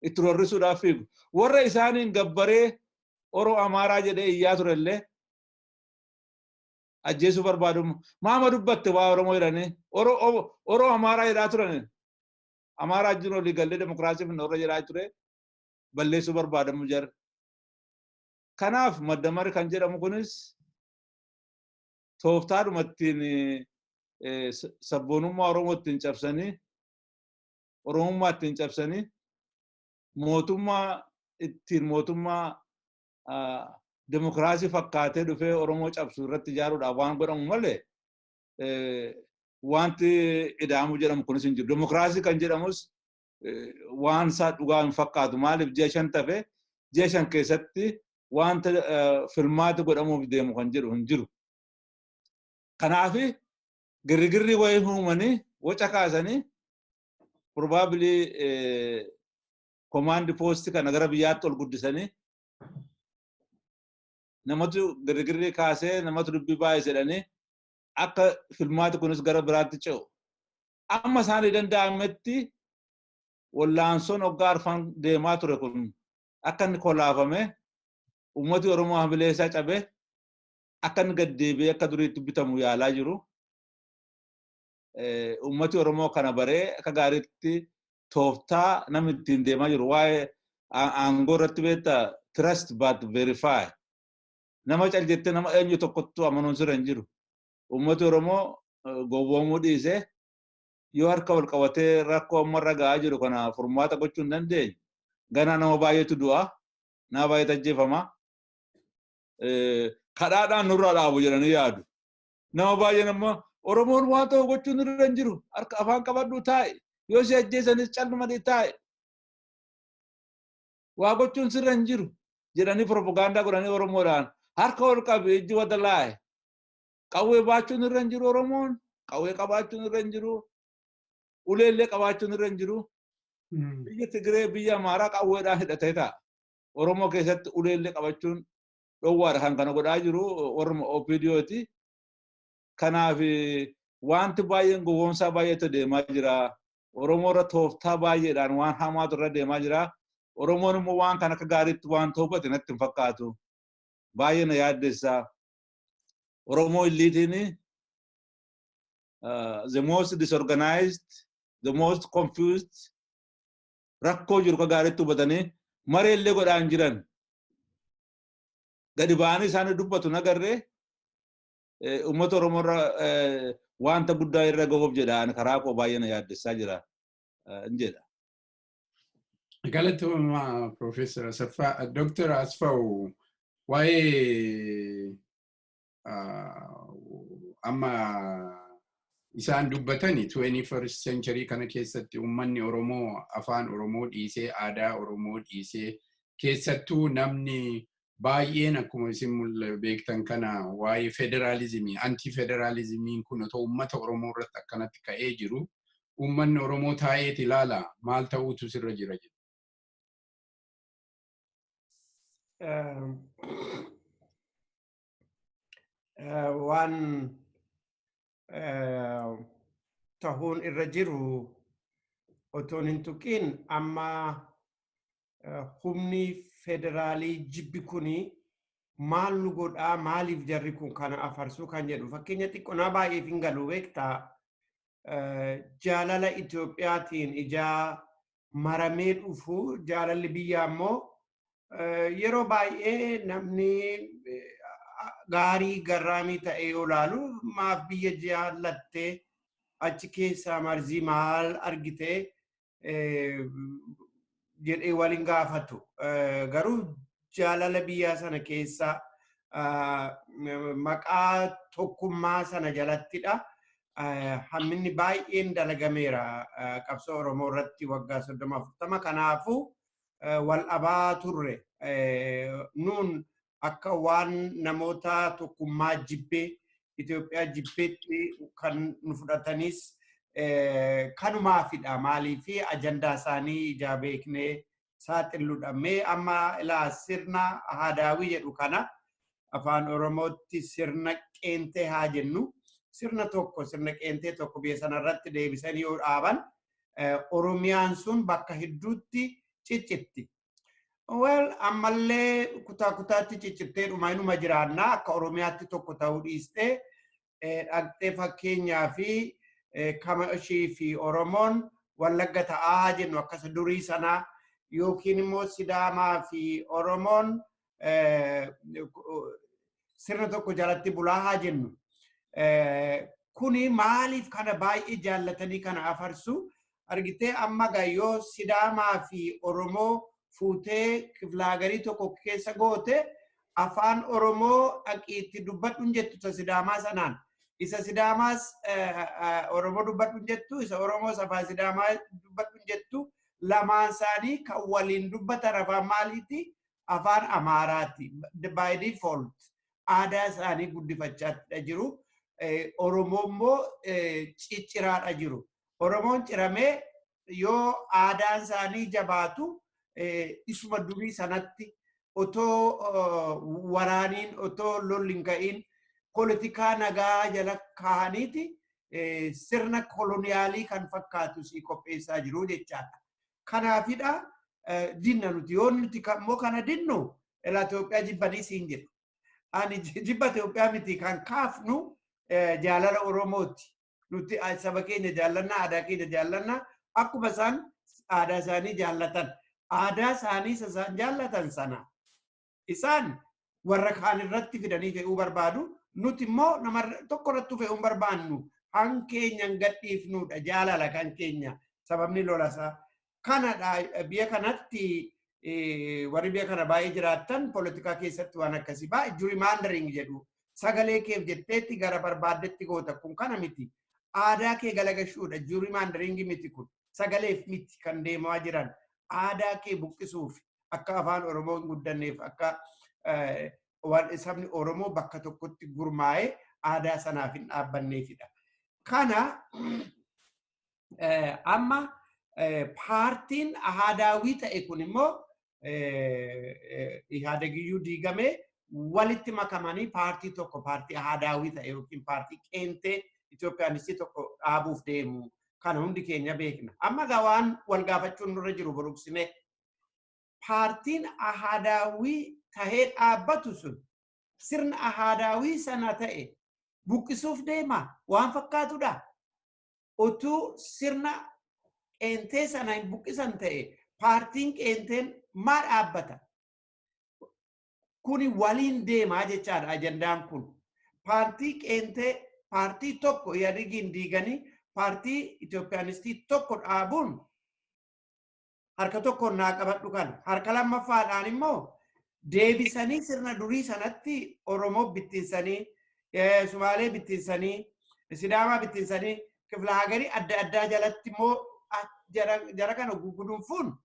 itti rorrisuudhaaf fiigu. Warra isaaniin gabbaree Oro Amaaraa jedhee iyyaa turellee ajjeesuu barbaadu. Maama dubbatte waa Oromoo jedhanii Oro Amaaraa jedhaa turan. Amaaraa wajjin olii gallee demokiraasii fi warra jedhaa ture balleessuu barbaadamu jara. Kanaaf maddamari kan jedhamu kunis tooftaadhuma ittiin sabboonummaa Oromoo ittiin cabsanii, Oromummaa ittiin cabsanii, mootummaa ittiin mootummaa demokiraasii fakkaatee dhufee Oromoo cabsu irratti ijaaruudhaaf waan godhamu malee wanti ida'amuu jedhamu kunis hin jiru. Demokiraasii kan jedhamus waan isaa dhugaa hin fakkaatu. Maaliif? Ji'a 5 tafe, ji'a 5 keessatti wanta filmaati godhamuuf deemu kan jedhu hin jiru. Kanaaf girrigirri wayii uumanii waca kaasanii probably command post kana gara biyyaatti ol guddisanii namatu girrigirri kaasee, namatu dubbii baay'ee jedhanii akka filmaati kunis gara biraatti ce'u. Amma isaanii danda'ametti wallaansoon waggaa arfan deemaa ture kun akka inni kolaafame, uummati Oromoo hamilee isaa cabee akka inni gad deebi'ee akka duriitti bitamu yaalaa jiru. Uummati Oromoo kana baree akka gaariitti tooftaa namni ittiin deemaa jiru waa'ee aangoo irratti beektaa, trust but verify. Nama cal jettee nama eenyu tokkottuu amanuun sirra hin jiru. Uummati Oromoo gowwoomuu dhiisee yoo harka wal qabatee rakkoo ammarra ga'aa jiru kana furmaata gochuu hin dandeenye. Ganaa nama baay'eetu du'a. Nama baay'eetu ajjeefama. Kadhaadhaan nurraa dhaabu jedhanii yaadu. Nama baay'een ammoo Oromoon waan ta'u gochuun irra hin jiru. Harka afaan qabadhu taa'e. Yoo si ajjeesanis callumanii taa'e. Waa gochuun sirra hin jiru jedhanii propagaandaa godhanii Oromoodhaan harka ol qabi ijji wada laa'e. Qawwee baachuun irra hin jiru Oromoon. Qawwee qabaachuun irra hin jiru. Ulee illee qabaachuun irra hin jiru. Biyya Tigree, biyya Amaaraa qawweedhaan hidhatee ta'a. Oromoo keessatti ulee illee qabachuun dhowwaadha kan kana godhaa jiru warruma OPDOti. Kanaaf wanti baay'een gowwoomsaa baay'eetu deemaa jira. Oromoo irra tooftaa baay'eedhaan waan hamaatu irra deemaa jira. Oromoon immoo waan kana akka gaariitti waan toofate natti hin fakkaatu. Baay'ee na yaaddessa. Oromoo illiitiin the most disorganized, the most confused, rakkoo jiru akka gaariitti hubatanii mareellee godhaa hin jiran. Gadi ba'anii isaanii dubbatu nagarree uummata Oromoo irra wanta guddaa irra gahuuf jedha, ani karaa koo baay'ee na yaaddessaa jira hin jedha. Galatooma, Profeesar Asaffaa. Dooktar Asfaw, waa'ee amma isaan dubbatani, 21st century kana keessatti uummanni Oromoo afaan Oromoo dhiisee, aadaa Oromoo dhiisee, keessattuu namni baay'een akkuma isin beektan kana waa'ee federaalizimii, anti federaalizimiin kun otoo uummata Oromoo irratti akkanatti ka'ee jiru, uummanni Oromoo taa'eet ilaala, maal ta'uutu sirra jira jedhu. Waan tahuun irra jiru otoon hin tuqiin, amma humni federaalii jibbi kuni maal nu godhaa, maaliif jarri kun kana afarsuu kan jedhu fakkeenya xiqqoo baay'eef hin galu beektaa. Jaalala Itoophiyaatiin ijaa maramee dhufu, jaalalli biyyaa immoo yeroo baay'ee namni gaarii garraamii ta'e yoo laalu, maaf biyya jaallattee, achi keessaa marzii maal argitee jedhee waliin gaafatu. Garuu jaalala biyyaa sana keessa maqaa tokkummaa sana jalattidha. Hamminni baay'een dalagameera qabsoo Oromoo irratti waggaa 30 40. Kanaafuu wal dhabaa turre. Nuun akka waan namoota tokkummaa jibbee, Itoophiyaa jibbeetti kan nu fudhatanis kanumaafidha. Maaliifi ajandaa isaanii ijaa beeknee saaxilluudha. Mee amma ilaa, sirna haadaawii jedhu kana, afaan Oromootti sirna qeentee haa jennu. Sirna tokko, sirna qeentee tokko biyya sanarratti deebisanii yoo dhaaban, Oromiyaan sun bakka hedduutti ciccitti. Well, ammallee kutaa kutaatti ciccittee dhuma inuma jiraannaa. Akka Oromiyaatti tokko ta'uu dhiistee dhaqxee, fakkeenyaa fi Kamashii fi Oromoon Wallagga ta'aa haa jennu, akkasa durii sanaa, yookiin immoo Sidaamaa fi Oromoon sirna tokko jalatti bulaa haa jennu. Kuni maaliif kana baay'ee jaallatanii kana afarsu argitee? Amma yoo Sidaamaa fi Oromoo fuutee kiflaagarii tokko keessa goote, afaan Oromoo dhaqiitti dubbadhu hin jettu isa Sidaamaa sanaan. Isa Sidaamaas Oromoo dubbadhu hin jettu, isa Oromoos afaan Sidaamaa dubbadhu hin jettu. Lamaan isaanii kan waliin dubbatan afaan maaliiti? Afaan Amaaraati. By default aadaa isaanii guddifachaa jiru. Oromoo immoo cicciraadha jiru. Oromoon ciramee yoo aadaan isaanii jabaatu, isuma durii sanatti otoo waraaniin, otoo lolli hin ka'iin, poolitikaa nagaa jala kaa'aniiti sirna koloniyaalii kan fakkaatu si qopheessaa jiru jechaadha. Kanaafidha dinna nuti. Yoo nuti immoo kana dinnu, ilaa Itoophiyaa jibbanii siin jedhu. Ani jibba Itoophiyaa miti kan kaafnu, jaalala Oromooti. Nuti saba keenya jaallannaa, aadaa keenya jaallannaa, akkuma isaan aadaa isaanii jaallatan. Aadaa isaanii isa isaan jaallatan sana isaan Warra kaan irratti fidanii fe'uu barbaadu. Nuti immoo nama tokko irratti fe'uu hin barbaannu. Han keenya hin gadhiifnudha, jaalala kan keenya, sababni lolasaa. Kanadha biyya kanatti warri biyya kana baay'ee jiraattan poolitikaa keessatti waan akkasii baay'ee gerrymandering jedhu. Sagalee keef jetteetti gara barbaaddetti goota, kun kana miti. Aadaa kee galagashuudha, gerrymandering miti kun. Sagaleef miti kan deemaa jiran. Aadaa kee buqqisuuf, akka afaan Oromoo hin guddanneef, akka waan sabni Oromoo bakka tokkotti gurmaa'ee aadaa sanaaf hin dhaabbanneefidha. Kana amma paartiin ahaadaawii ta'e kun immoo Ihaadegiyyuu diigamee walitti makamanii paartii tokko, paartii ahaadaawii ta'e yookiin paartii qeentee Itoophiyaanistii tokko dhaabuuf deemu. Kana hundi keenya beekna. Amma egaa waan wal gaafachuun nurra jiru, buruqsine, paartiin ahaadaawii tahee dhaabbatu sun sirna ahaadaawii sana ta'e buqqisuuf deema waan fakkaatudha. Utuu sirna qeentee sana hin buqqisan ta'e, paartiin qeenteen maa dhaabbata? Kuni waliin deemaa jechaadha ajandaan kun. Paartii qeentee, paartii tokko Ihadigiin diiganii paartii Itoophiyaanistii tokko dhaabuun harka tokkoon naa qabadhu kana. Harka lammaffaadhaan immoo deebisanii sirna durii sanatti Oromoo bittinsanii, Sumaalee bittinsanii, Sidaamaa bittinsanii, kifla hagarii adda addaa jalatti immoo jara kana gugudunfuun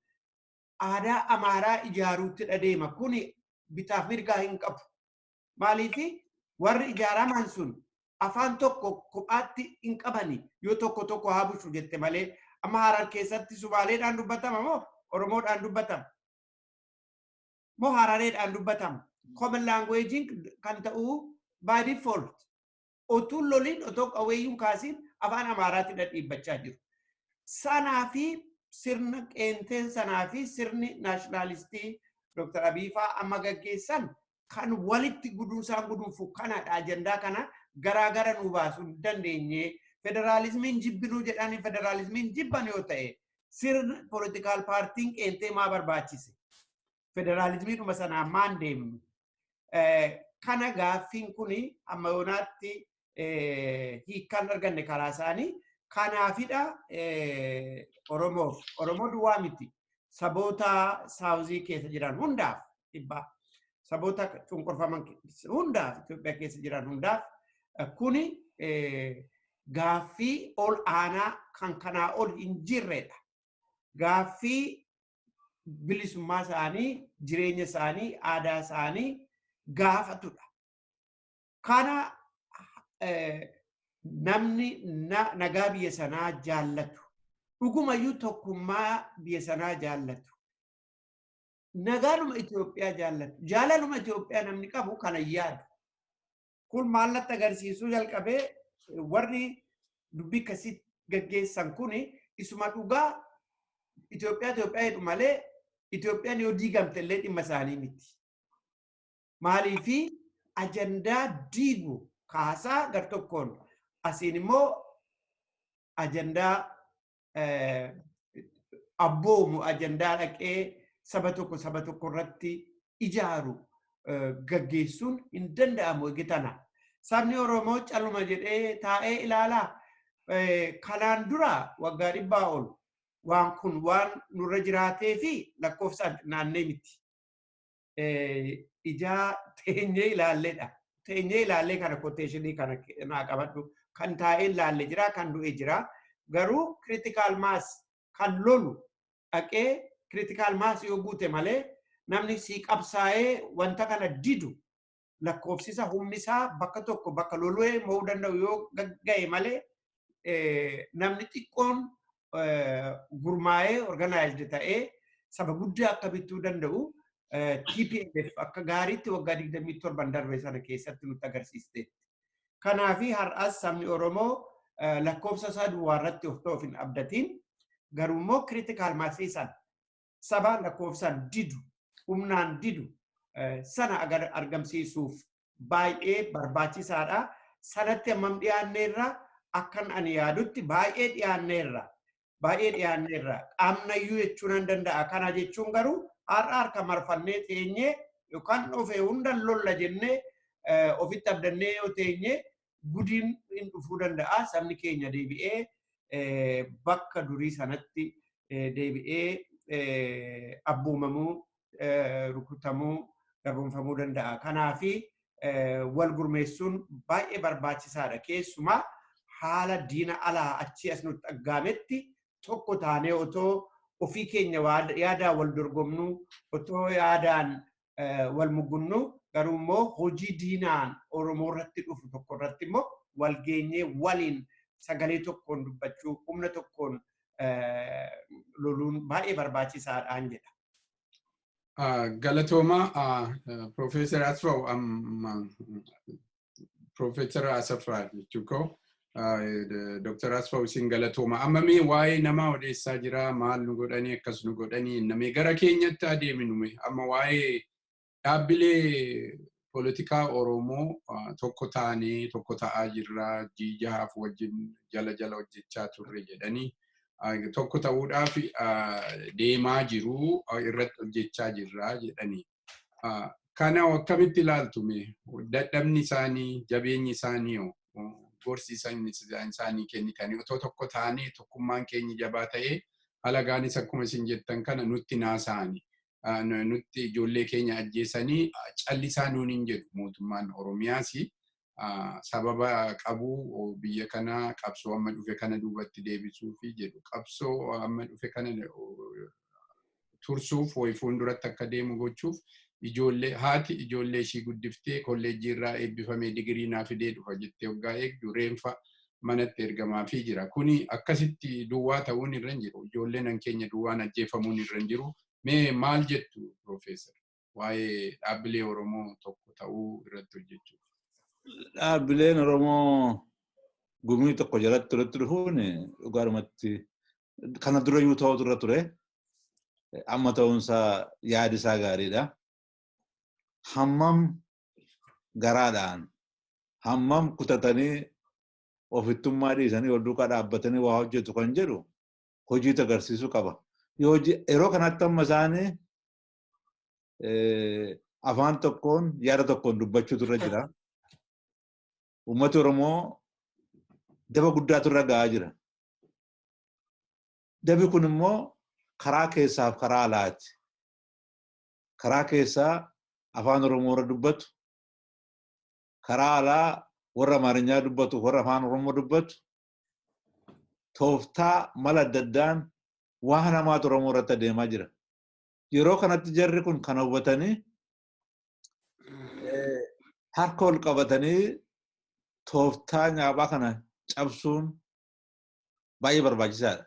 aadaa Amaaraa ijaaruutti deema. Kuni bitaaf mirgaa hin qabu. Maaliifi warri ijaaraman sun afaan tokko kophaatti hin qabani, yoo tokko tokko haa bulchu jette malee. Amma Harar keessatti Sumaaleedhaan dubbatama moo Oromoodhaan dubbatama? Moo Harareedhaan dubbatama? Common language kan ta'uu by default otuu loliin, otoo qawweeyyuun kaasiin afaan Amaaraatti dhadhiibbachaa jiru. Sanaa fi sirna qeenteen sanaa fi sirni nationalistii Dr. Abiy fa'aa amma gaggeessan kan walitti guduunsaan gudunfu kanadha. Ajandaa kana garaagara nu baasuu hin dandeenye. Federaalizimiin jibbinuu jedhanii, federaalizimiin jibban yoo ta'e, sirna political paartiin qeentee maa barbaachise? Federaalizimiidhuma sanaan maan deemnu? Kana gaaffiin kuni amma yoonaatti hiikkaan arganne karaa isaanii. Kanaafidha Oromoof, Oromoo duwwaa miti, saboota southii keessa jiran hundaaf dhibbaa, saboota cunqurfaman hundaaf, Itoophiyaa keessa jiran hundaaf kuni gaaffii ol aanaa kan kanaa ol hin jirredha. Gaaffii bilisummaa isaanii, jireenya isaanii, aadaa isaanii gaafatudha. Kana namni nagaa biyya sanaa jaallatu, dhugumayyuu tokkummaa biyya sanaa jaallatu, nagaanuma Itoophiyaa jaallatu, jaalaluma Itoophiyaa namni qabu kana yaadu. Kun maallatti agarsiisuu jalqabee, warri dubbii akkasii gaggeessan kuni isuma dhugaa Itoophiyaa Itoophiyaa jedhu malee, Itoophiyaan yoo diigamte illee dhimma isaanii miti. Maaliifi ajandaa diigu kaasaa gar tokkoon, asiin immoo ajandaa abboomu, ajandaa dhaqee saba tokko saba tokko irratti ijaaru gaggeessuun hin danda'amu eegitana. Sabni Oromoo caluma jedhee taa'ee ilaalaa. Kanaan dura waggaa 100 ol waan kun waan nurra jiraatee fi lakkoofsaan naannee miti. Ijaa teenyee ilaalleedha. Teenyee ilaallee kana quotationii kana naa qabadhu. Kan taa'ee ilaalle jira, kan du'e jira. Garuu critical mass kan lolu dhaqee critical mass yoo guute malee, namni sii qabsaa'ee wanta kana didu lakkoofsisa humni isaa bakka tokko bakka lolu'ee mo'uu danda'u yoo ga'e malee, namni xiqqoon gurmaa'ee organized ta'ee saba guddaa akka bituu danda'u TPLF akka gaariitti waggaa 27 darbe sana keessatti nutti agarsiisteetti. Kanaafi har'as sabni Oromoo lakkoofsa isaa duwwaa irratti of ta'uuf hin abdatiin, garuu immoo critical massii sana, saba lakkoofsaan didu, humnaan didu sana argamsiisuuf baay'ee barbaachisaadha. Sanatti hammam dhiyaanneerra? Akkan ani yaadutti baay'ee dhiyaanneerra. Baay'ee dhiyaanneerra. Qaamnayyuu jechuu nan danda'a. Kana jechuun garuu har'a harka marfannee teenyee Yookaan dhufe hunda lolla jennee ofitti abdannee yoo teenye gudiin hin dhufuu danda'a. Sabni keenya deebi'ee bakka durii sanatti deebi'ee abboomamuu, rukutamuu, garboomfamuu danda'a. Kanaafi wal gurmeessuun baay'ee barbaachisaadha. Keessumaa haala diina alaa achii as nutti aggaametti tokko taanee otoo ofii keenya yaadaan wal dorgomnuu, otoo yaadaan wal muggunnuu, garuu immoo hojii diinaan Oromoo irratti dhufu tokko irratti immoo wal geenyee waliin sagalee tokkoon dubbachuu, humna tokkoon loluun baay'ee barbaachisaadhaan jedha. Galatooma, Profeesar Asfaw, Profeesar Asaffaa jechuu koo. Dr. Asfaw, isin galatooma. Amma mee waa'ee namaa odeessaa jira, maal nu godhanii, akkas nu godhanii, namee gara keenyatti adeeminu. Amma waa'ee dhaabbilee poolitikaa Oromoo tokko ta'anii tokko ta'aa jirra, jiijahaaf wajjin jala jala hojjechaa turre jedhanii tokko ta'uudhaaf deemaa jiru, irratti hojjechaa jirra jedhanii. Kana akkamitti ilaaltu mee? Dadhabni isaanii, jabeenyi isaanii hoo? Gorsi isaanii kennitanii otoo tokko ta'anii tokkummaan keenya jabaa ta'ee alagaanis akkuma isin jettan kana nutti naasa'ani. Nutti ijoollee keenya ajjeesanii callisaa nuun hin jedhu mootummaan Oromiyaas sababa qabu biyya kana qabsoo amma dhufe kana duubatti deebisuufi jedhu, qabsoo amma dhufe kana tursuuf wayi fuulduratti akka deemu gochuuf, ijoollee haati ijoollee ishii guddiftee kolleejjii irraa eebbifamee digirii naa fidee dhufa jettee waggaa eegdu reenfa manatti ergamaafii jira. Kuni akkasitti duwwaa ta'uun irra hin jiru. Ijoolleen an keenya duwwaan ajjeefamuun irra hin jiru. Mee maal jettu, Piroofeesar? Waa'ee dhaabbilee Oromoo tokko ta'uu irratti hojjechuu. Dhaabbileen Oromoo gumii tokko jalatti walitti dhufuun dhugaadhumatti kana durayyuu ta'utu irra ture. Amma ta'uunsaa yaadi isaa gaariidha. Hammam garaadhaan, hammam kutatanii, ofittummaa dhiisanii wal duukaa dhaabbatanii waa hojjetu kan jedhu hojiitu agarsiisuu qaba. Yeroo kanatti amma isaanii afaan tokkoon, yaada tokkoon dubbachuutu irra jira. Uummati Oromoo daba guddaatu irra ga'aa jira. Dabi kun immoo karaa keessaaf karaa alaati. Karaa keessaa afaan Oromoo irra dubbatu, karaa alaa warra Amaarinyaa dubbatu, warra afaan Oromoo dubbatu, tooftaa mala adda addaan waan hamaatu Oromoo irratti adeemaa jira. Yeroo kanatti jarri kun kana hubatanii harka ol qabatanii tooftaa nyaaphaa kana cabsuun baay'ee barbaachisaadha.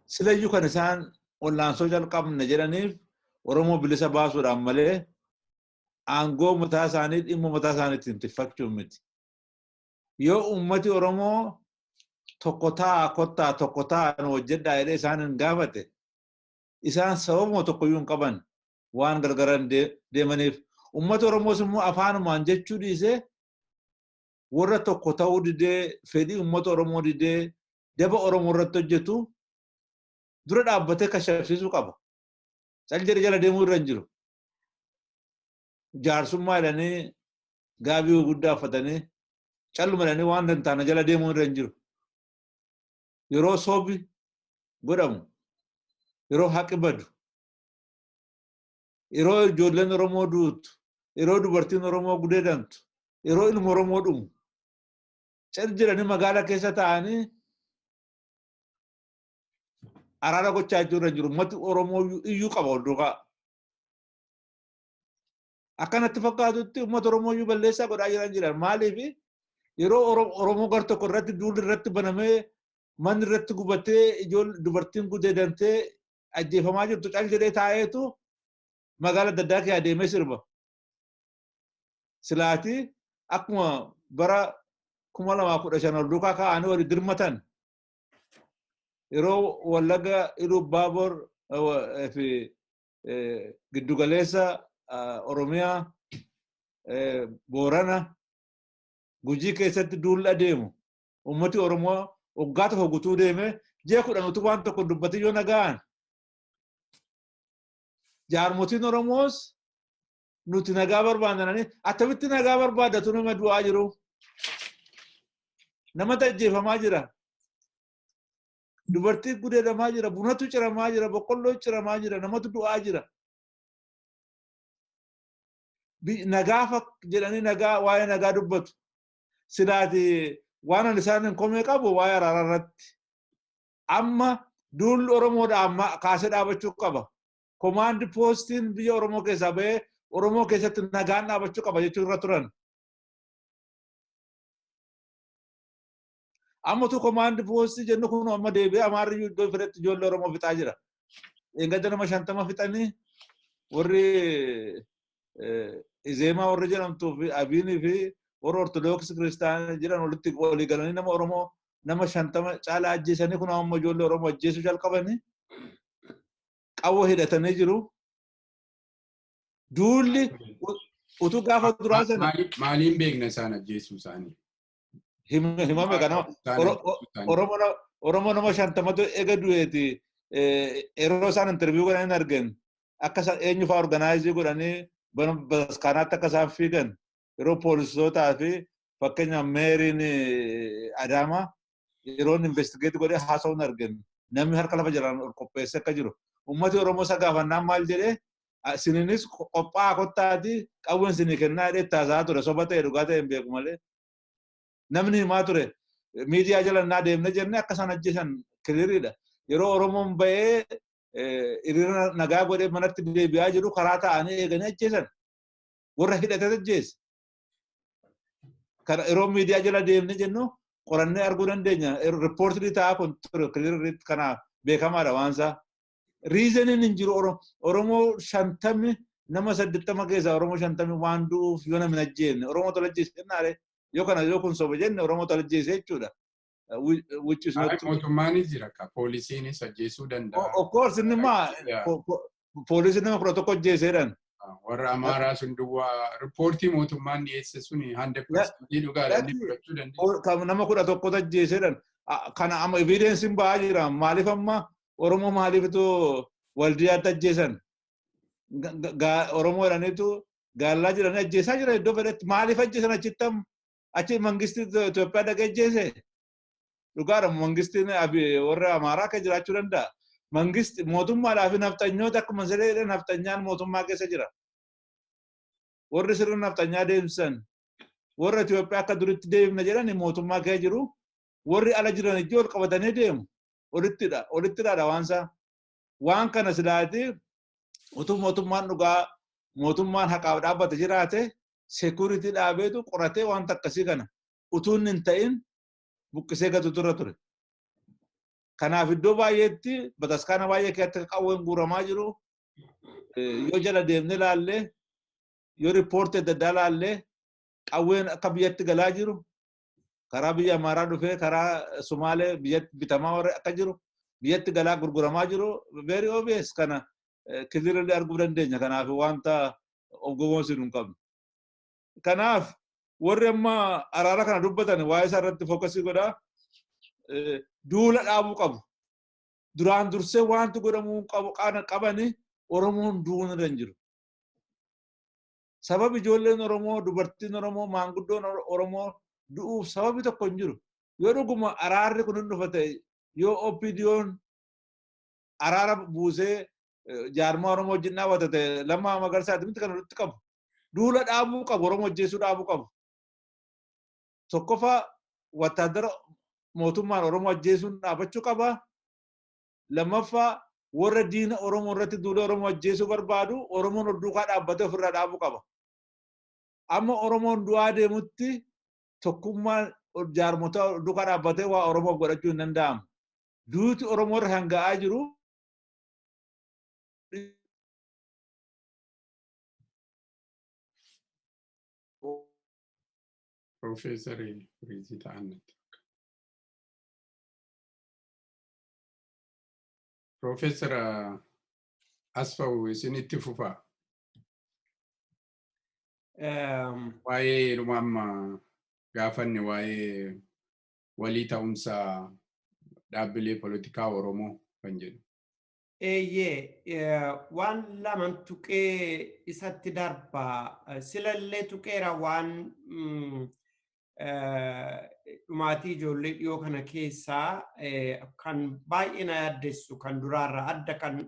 Silayyuu kan isaan wallaansoo jalqabne jedhaniif Oromoo bilisa baasuudhaan malee aangoo mataa isaanii, dhimma mataa isaanii ittiin tikfachuun miti. Yoo uummati Oromoo tokko ta'a, kottaa tokko ta'a nu hojjedhaa jedhee isaan hin gaafate, isaan sababuma tokkoyyuu hin qaban waan gargaran deemaniif. Uummati Oromoos immoo afaanumaan jechuu dhiisee warra tokko ta'uu didee, fedhii uummata Oromoo didee daba Oromoo irratti hojjetu dura dhaabbatee kashafsiisuu qaba. Cal jedhe jala deemuu irra hin jiru. Jaarsummaa jedhanii gaabii guddaa uffatanii calluma jedhanii waan dantaana jala deemuu irra hin jiru. Yeroo sobi godhamu, yeroo haqi badu, yeroo ijoolleen Oromoo duutu, yeroo dubartiin Oromoo gudeedantu, yeroo ilma Oromoo dhumu, cal jedhanii magaalaa keessa taa'anii araara gochaa jiru irra jiru. Uummati Oromoo iyyuu qaba ol duukaa. Akkanatti fakkaatutti uummata Oromoo iyyuu balleessaa godhaa jiran jiran. Maaliif? Yeroo Oromoo gar tokko irratti duulli irratti banamee, manni irratti gubatee, ijoollee dubartiin gudeedamtee ajjeefamaa jirtu, cal jedhee taa'eetu magaalaa adda addaa keessa adeemee sirba. Silaati akkuma bara 2015 ol duukaa kaa'anii walii dirmatan, yeroo Wallaga, Iluu Baabor fi giddugaleessa Oromiyaa, Boorana, Gujii keessatti duulli adeemu, uummati Oromoo waggaa tokko guutuu deeme ji'a 10 utuu waan tokko dubbatin yoo naga'an Jaarmotiin Oromoos nuti nagaa barbaadnanii attamitti nagaa barbaadatu nama du'aa jiru. Nama ajjeefamaa jira. Dubartii gudeedamaa jira, bunatu ciramaa jira, boqqolloo ciramaa jira, namatu du'aa jira. Nagaa jedhanii nagaa waa'ee nagaa dubbatu. Silaati waan ani isaan hin komee qabu waa'ee araaraa irratti. Amma duulli Oromoodha amma kaasee dhaabachuu qaba. Komaandi poostiin biyya Oromoo keessaa bahee Oromoo keessatti nagaan dhaabachuu qaba jechuu irra turan. Amma tu komaandi poostii jennu kun amma deebi'ee Amaarri iddoo fedhetti ijoollee Oromoo fixaa jira. Eeggadda nama 50 fixanii warri Izeemaa warri jedhamtuu fi Abiinii fi warra Ortodoksii Kiristaanaa jiran walitti walii galanii nama Oromoo nama 50 caalaa ajjeesanii kun amma ijoollee Oromoo ajjeesuu jalqabanii qawwee hidhatanii jiru. Duulli utuu gaafa duraa sana. Maaliin beekna isaan ajjeesuu isaanii? Himame kana Oromoo nama 50tu ega du'eeti yeroo isaan interview godhan hin argan akka isaan eenyu fa'aa organize godhanii bataskaanaatti akka isaan fiigan yeroo poolisootaa fi fakkeenyaaf meeriin Adaamaa yeroo inni investigate godhee haasa'uun argan namni harka lafa jalaan ol qopheessee akka jiru. Uummati Oromoo isa gaafannaan maal jedhee isininis qophaa'aa kottaati qawween isinii kennaa jedhee itti haasa'aa ture soba ta'e dhugaa ta'e hin beeku malee. Namni himaa ture miidiyaa jala naa deemne jenne akka isaan ajjeesan clear iidha. Yeroo Oromoon bahee hiriira nagaa godhee manatti deebi'aa jiru karaa taa'anii eeganii ajjeesan. Warra hidhatee ajjeese. Kana yeroo miidiyaa jala deemne jennu qorannee arguu dandeenya. Riippoortii taa'aa kun ture clear kanaaf beekamaadha waan isaa. Reason iin hin jiru Oromoo 50 nama 80 keessaa Oromoo 50 waan du'uuf yoo namni ajjeefne Oromoo tola ajjeese jennaare yoo kana yoo kun soba jenne Oromoo tola ajjeese jechuudha. Which is not Mootummaanis jira ka poolisiinis ajjeesuu danda'a. Of course inni maa poolisiin nama 11 ajjeeseedhaan. Warra Amaaraa sun duwwaa riippoortii mootummaan dhiyeesse suni 100% dhugaadha inni fudhachuu dandeenya. Nama 11 ajjeeseedhaan. Kana amma evidence iin ba'aa jira. Maaliif amma Oromoo maaliifitu Waldiyaatti ajjeesan? Oromoo jedhaniitu gaallaa jedhanii ajjeesaa jira iddoo fedhetti. Maaliif ajjeesan achitti amma? Achi mangistii Itoophiyaa dhaqee ajjeese? Dhugaadha mangistiin warra Amaaraa akka jiraachuu danda'a. Mangisti mootummaadhaa fi nafxanyoota akkuma siree nafxanyaan mootummaa keessa jira. Warri sirna nafxanyaa deemsisan warra Itoophiyaa akka duritti deemna jedhani mootummaa keessa jiru. Warri ala jiran ijji ol qabatanii deemu. Olittidha. Olittidha waan isaa. Waan kana silaati utuu mootummaan dhugaa mootummaan haqaaf dhaabbate jiraate security dhaabeetu qoratee wanta akkasii kana utuu inni hin ta'in buqqisee gatu turre ture. Kanaaf iddoo baay'eetti bataskaana baay'ee keessatti qawween guuramaa jiru. Yoo jala deemnee laallee yoo riippoortii adda addaa laallee qawween akka biyyatti galaa jiru karaa biyya Amaaraa dhufee karaa Sumaalee biyyatti bitamaa warra akka jiru biyyatti galaa gurguramaa jiru very obvious kana clearly arguu dandeenya. Kanaaf wanta of gowwoomsinu hin qabnu. Kanaaf warri amma araara kana dubbatan waa'ee isaa irratti focus ii godhaa. Duula dhaabuu qabu. Duraan dursee wanti godhamuu qabu qabani Oromoon du'uun irra hin jiru. Sababi ijoolleen Oromoo, dubartiin Oromoo, maanguddoon Oromoo du'uuf sababi tokko hin jiru. Yoo dhuguma araarri kun hin dhufa ta'e yoo OPDO'n araara buusee jaarmaa Oromoo wajjin dhaabata ta'e Lammaa Magarsaati miti kan walitti qabu. Duula dhaabuu qabu, Oromoo ajjeesuu dhaabuu qabu. Tokkoffaa wattaaddara mootummaan Oromoo ajjeesuun dhaabachuu qaba. Lammaffaa warra diina Oromoo irratti duula Oromoo ajjeesuu barbaadu Oromoon ol duukaa dhaabbatee ofirraa dhaabuu qaba. Amma Oromoon du'aa deemutti tokkummaan jaarmota duukaa dhaabbatee waa Oromoof godhachuu hin danda'amu. Duuti Oromoo irra kan ga'aa jiru Piroofeesarii Firiizii ta'an natti fakkaata. Piroofeesar Asfaw isinitti fufaa. Waa'ee dhuma amma gaafanne waa'ee walii ta'umsa dhaabbilee poolitikaa Oromoo kan jedhu. Eeyyee, waan laman tuqee isatti darba. Silallee tuqeera waan dhumaatii ijoollee dhiyoo kana keessaa kan baay'ee na yaaddessu, kan duraarraa adda kan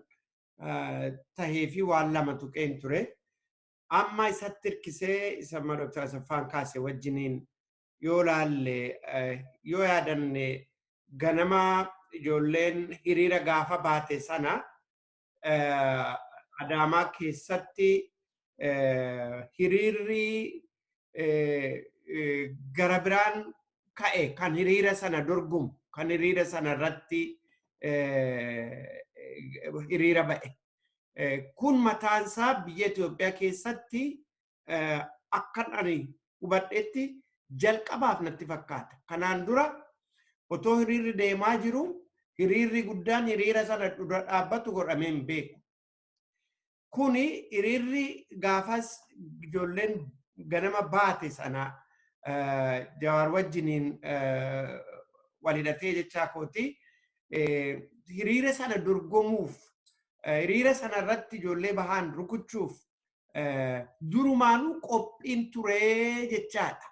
tahee fi waan lama tuqeen ture. Amma isatti hirkisee isa amma Dr. Asaffaan kaase wajjiniin yoo laalle, yoo yaadanne, ganama ijoolleen hiriira gaafa baate sana Adaamaa keessatti hiriirri gara biraan ka'e, kan hiriira sana dorgomu, kan hiriira sana irratti hiriira ba'e. Kun mataansaa biyya Itoophiyaa keessatti akkan ani hubadhetti jalqabaaf natti fakkaata. Kanaan dura otoo hiriirri deemaa jiru hiriirri guddaan hiriira sana dura dhaabbatu godhamee hin beeku. Kuni hiriirri gaafas ijoolleen ganama baate sana Jawaar wajjiniin wal hidhatee jechaa kooti. Hiriira sana dorgomuuf, hiriira sana irratti ijoollee bahaan rukuchuuf durumaanuu qophiin turee jechaadha.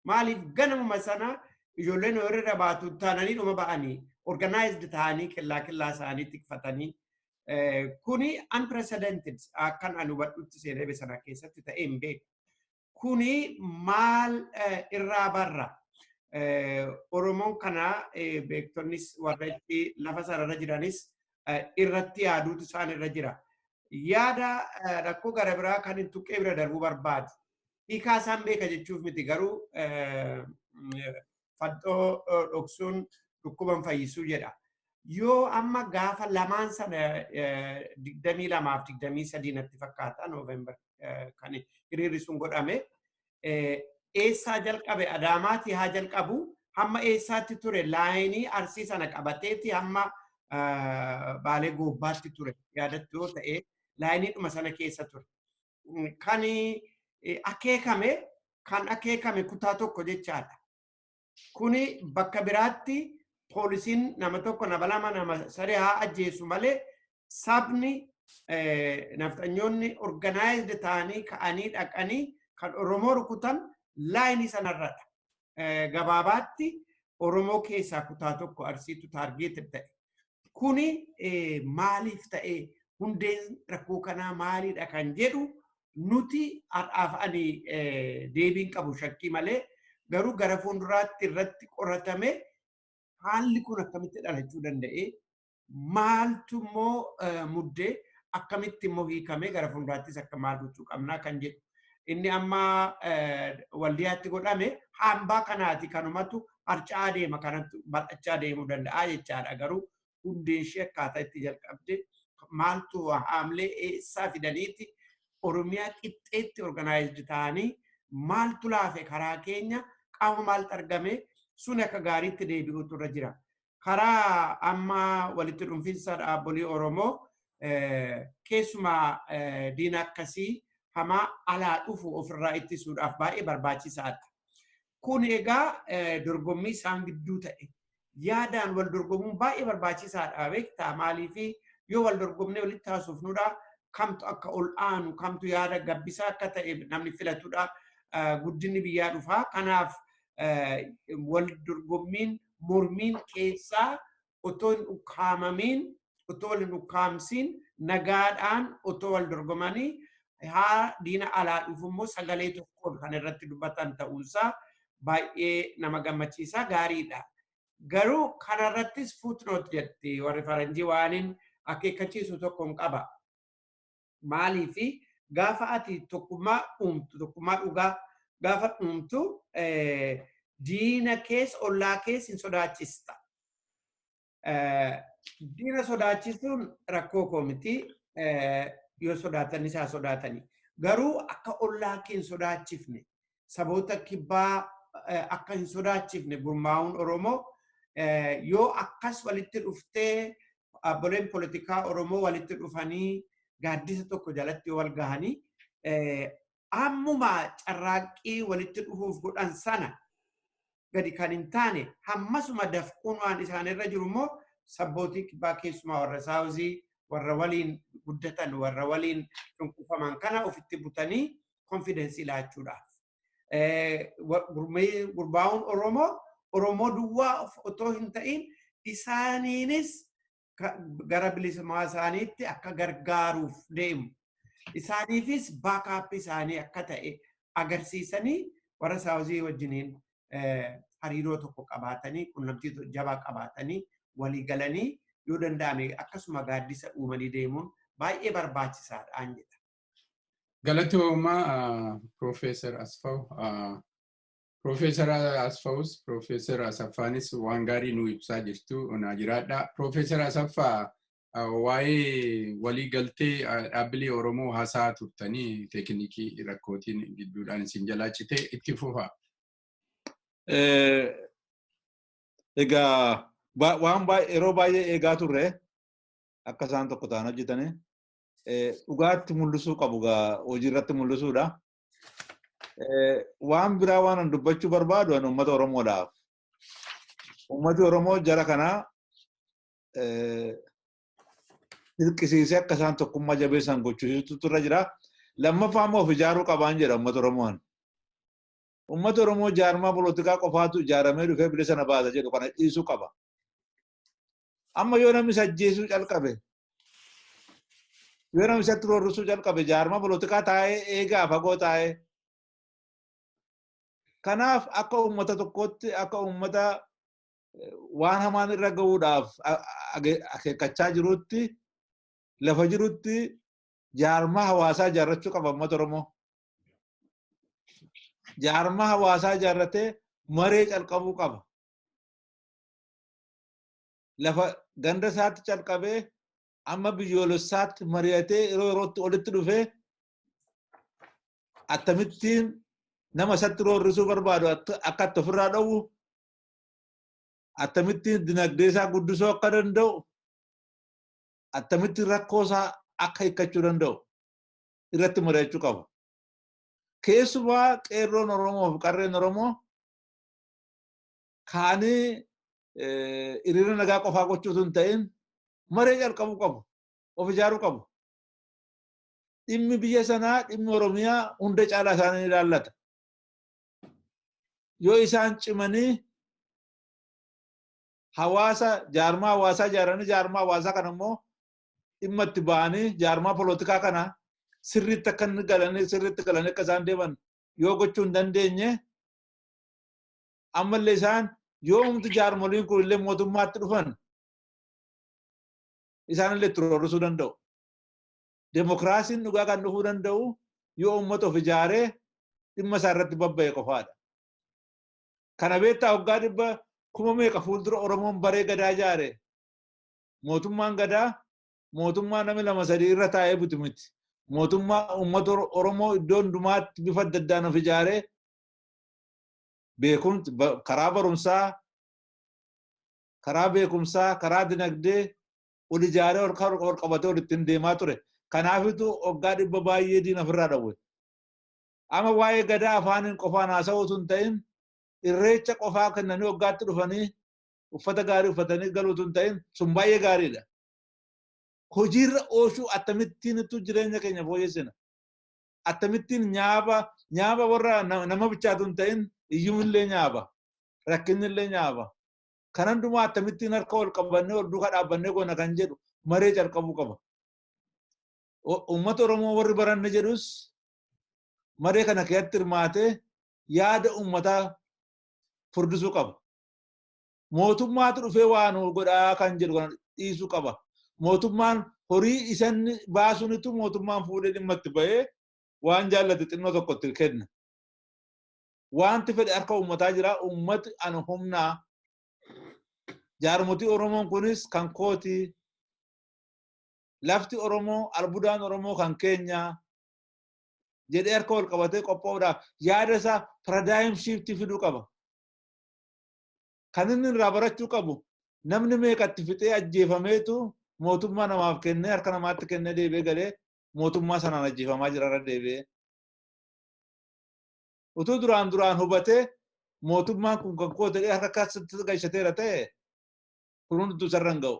Maaliif ganamuma sana ijoolleen hiriira baatu taananii dhuma ba'anii organized ta'anii kellaa kellaa isaanii tikfatanii, kuni unprecedented, akkan ani hubadhutti seenaa sana keessatti ta'ee hin beeku. Kuni maal irraa barra? Oromoon kana beektonnis warra itti lafa sanarra jiranis irratti yaaduutu isaan irra jira. Yaada rakkoo gara biraa kan hin tuqqee bira darbuu barbaadu. Hiikaa isaan beeka jechuuf miti, garuu faxxoo dhoksuun dhukkuban fayyisuu jedha. Yoo amma gaafa lamaan sana, 22f 23 natti fakkaata, November kan hiriirri sun godhame, eessaa jalqabe? Adaamaati haa jalqabu, hamma eessaatti ture? Laayinii Arsii sana qabateeti hamma Baalee Goobbaatti ture, yaadattu yoo ta'e laayiniidhuma sana keessa ture. Kan akeekame, kan akeekame kutaa tokko jechaadha. Kuni bakka biraatti poolisiin nama tokko, nama lama, nama sadii haa ajjeesu malee sabni nafxanyoonni organized ta'anii ka'anii dhaqanii kan Oromoo rukutan laayinii sanarradha. Gabaabaatti Oromoo keessaa kutaa tokko Arsiitu target ta'e. Kuni maaliif ta'e, hundeen rakkoo kanaa maalidha kan jedhu nuti har'aaf ani deebiin qabu shakkii malee, garuu gara fuulduraatti irratti qoratame haalli kun akkamitti dhalachuu danda'e, maaltu immoo muddee, akkamitti immoo hiikame, gara fuulduraattis akka maal gochuu qabnaa kan jedhu. Inni amma Waldiyaatti godhame hambaa kanaati, kanumatu harca'aa deema, kanatti bal'achaa deemuu danda'a jechaadha. Garuu hundeen ishee akkaataa itti jalqabde, maaltu haamlee eessaa fidaniiti Oromiyaa qixxeetti organized ta'anii, maaltu laafe, karaa keenya qaama maaltu argame, sun akka gaariitti deebi'utu irra jira. Karaa amma walitti dhufinsa dhaabbolii Oromoo, keessumaa diina akkasii hamaa alaa dhufu ofirraa ittisuudhaaf baay'ee barbaachisaadha. Kun egaa dorgommii isaan gidduu ta'e, yaadaan wal dorgomuun baay'ee barbaachisaadha, beektaa? Maaliifi yoo wal dorgomnee walitti haasofnudha kamtu akka ol aanu, kamtu yaada gabbisaa akka ta'e namni filatudha, guddinni biyyaa dhufaa. Kanaaf wal dorgommiin mormiin keessaa otoo hin ukkaamamiin, otoo wal hin ukkaamsiin, nagaadhaan otoo wal dorgomanii haa diina alaa dhufu immoo sagalee tokkoon kan irratti dubbatan ta'uunsaa baay'ee nama gammachiisaa, gaariidha. Garuu kanarrattis footnote jetti warri faranjii, waaniin akeekkachiisu tokko hin qaba. Maaliifi gaafa ati tokkummaa uumtu, tokkummaa dhugaa gaafa uumtu, diina keessa ollaa keessa hin sodaachista. Diina sodaachisuun rakkoo koo miti, yoo sodaatan isaa sodaatani. Garuu akka ollaa kee hin sodaachifne, saboota kibbaa akka hin sodaachifne gurmaa'uun Oromoo, yoo akkas walitti dhuftee dhaabboleen poolitikaa Oromoo walitti dhufanii gaaddisa tokko jalatti yoo wal gahanii, ammuma carraaqqii walitti dhufuuf godhan sana gadi kan hin taane hammasuma dafquun waan isaanirra jiru immoo sabbootii kibbaa, keessumaa warra saawuzii, Warra waliin guddatan, warra waliin cunqurfaman kana ofitti butanii confidence laachuudhaaf. Gurmaa'uun Oromoo Oromoo duwwaa otoo hin ta'in isaaniinis gara bilisummaa isaaniitti akka gargaaruuf deemu. Isaaniifis backup isaanii akka ta'e agarsiisanii warra Southii wajjiniin hariiroo tokko qabaatanii, qunnamtii jabaa qabaatanii, walii galanii, yoo danda'ame akkasuma gaaddisa uumanii deemuun baay'ee barbaachisaadhaan jedha. Galatoomaa, Piroofeesar Asfaw. Piroofeesar Asfawus Piroofeesar Asaffaanis waan gaarii nu ibsaa jirtu, naa jiraadha. Piroofeesar Asaffaa, waa'ee waliigaltee dhaabbilee Oromoo haasaa turtanii teeknikii rakkootiin gidduudhaan isin jalaa citee, itti fufa. Egaa waan yeroo baay'ee eegaa turre akka isaan tokko ta'an hojjetanii dhugaatti mul'isuu qabu, gaa hojii irratti mul'isuudha. Waan biraa waan an dubbachuu barbaadu an uummata Oromoodhaaf. Uummati Oromoo jara kanaa dirqisiisee akka isaan tokkummaa jabeessan gochisiisutu irra jira. Lammaffaa immoo of ijaaruu qabaan jedha uummata Oromoon. Uummata Oromoo jaarmaa polotikaa qofaatu ijaaramee dhufee bilisa na baasa jedhu kana dhiisuu qaba. Amma yoo namni isa ajjeesuu calqabe, yoo namni isatti roorrisuu calqabe, jaarmaa polotikaa taa'ee eegaa fagoo taa'ee. Kanaaf akka uummata tokkootti, akka uummata waan hamaan irra gahuudhaaf akeekkachaa jirutti, lafa jirutti jaarmaa hawaasaa ijaarrachuu qaba uummata Oromoo. Jaarmaa hawaasaa ijaarratee maree calqabuu qaba. Lafa ganda isaatti calqabee amma biyyoolessaatti mari'atee yeroo yerootti walitti dhufee akkamittiin nama isatti roorrisuu barbaadu akka itti ofirraa dhowwu, akkamittiin dinagdee isaa guddisuu akka danda'u, akkamittiin rakkoo isaa akka hiikkachuu danda'u irratti mari'achuu qaba. Keessumaa qeerroon Oromoo fi qarreen Oromoo kaanii hiriira nagaa qofaa gochuu osoo hin ta'in maree calqabuu qabu, of ijaaruu qabu. Dhimmi biyya sanaa, dhimmi Oromiyaa hunda caalaa isaanii ilaallata. Yoo isaan cimanii hawaasa, jaarmaa hawaasaa ijaaranii, jaarmaa hawaasaa kana immoo dhimma itti ba'anii, jaarmaa polotikaa kana sirriitti akka inni galanii, sirriitti galanii akka isaan deeman yoo gochuu hin dandeenye, ammallee isaan yoo humti jaarmoliin kun illee mootummaatti dhufan isaanillee itti roorrisuu danda'u. Demokiraasiin dhugaa kan dhufuu danda'u yoo uummata of ijaaree dhimma isaa irratti babba'e qofaadha. Kana beektaa, waggaa 100 kuma meeqa fuuldura Oromoon baree gadaa ijaare. Mootummaan gadaa mootummaa namni lama sadii irra taa'ee butu miti. Mootummaa uummata Oromoo iddoo hundumaatti bifa adda addaan of ijaaree beekuun karaa barumsaa, karaa beekumsaa, karaa dinagdee ol ijaaree ol qabatee ol ittiin deemaa ture. Kanaafitu waggaa 100 baay'ee diina ofirraa dhowwe. Amma waa'ee gadaa afaaniin qofaan haasa'uu osoo hin ta'in, irreecha qofaa kennanii waggaatti dhufanii uffata gaarii uffatanii galuu osoo hin ta'in, sun baay'ee gaariidha. Hojiirra oolchuu, akkamittiin jireenya keenya fooyyessina? Akkamittiin nyaaba nyaaba warra nama bichaatu hin ta'in, iyyuumillee nyaaba, rakkinillee nyaaba. Kan hundumaa akkamittiin harka wal qabannee wal duukaa dhaabbannee goona kan jedhu maree calqabuu qaba. Uummata Oromoo warri baranne jedhus maree kana keessatti hirmaatee yaada uummataa furdisuu qaba. Mootummaatu dhufee waa nu godhaa kan jedhu kana dhiisuu qaba. Mootummaan horii isan baasunitu mootummaan fuudhee dhimma itti bahee waan jaallate xinnoo tokko itti kenna. Wanti fedhe harka uummataa jira. Uummati anu humnaa. Jaarmotii Oromoon kunis kan kooti. Lafti Oromoo, albudaan Oromoo kan keenya jedhee harka wal qabatee qophaa'uudhaaf yaada isaa paradigm shift fiduu qaba. Kan inni irraa barachuu qabu, namni meeqatti fixee ajjeefameetu mootummaa namaaf kennee, harka namaatti kennee deebi'ee galee mootummaa sanaan ajjeefamaa jira irra deebi'ee. Utuu duraan duraan hubatee mootummaan kun kan koo ta'ee harka keessatti galchateera ta'e, kun hundumtuu isarra hin ga'u.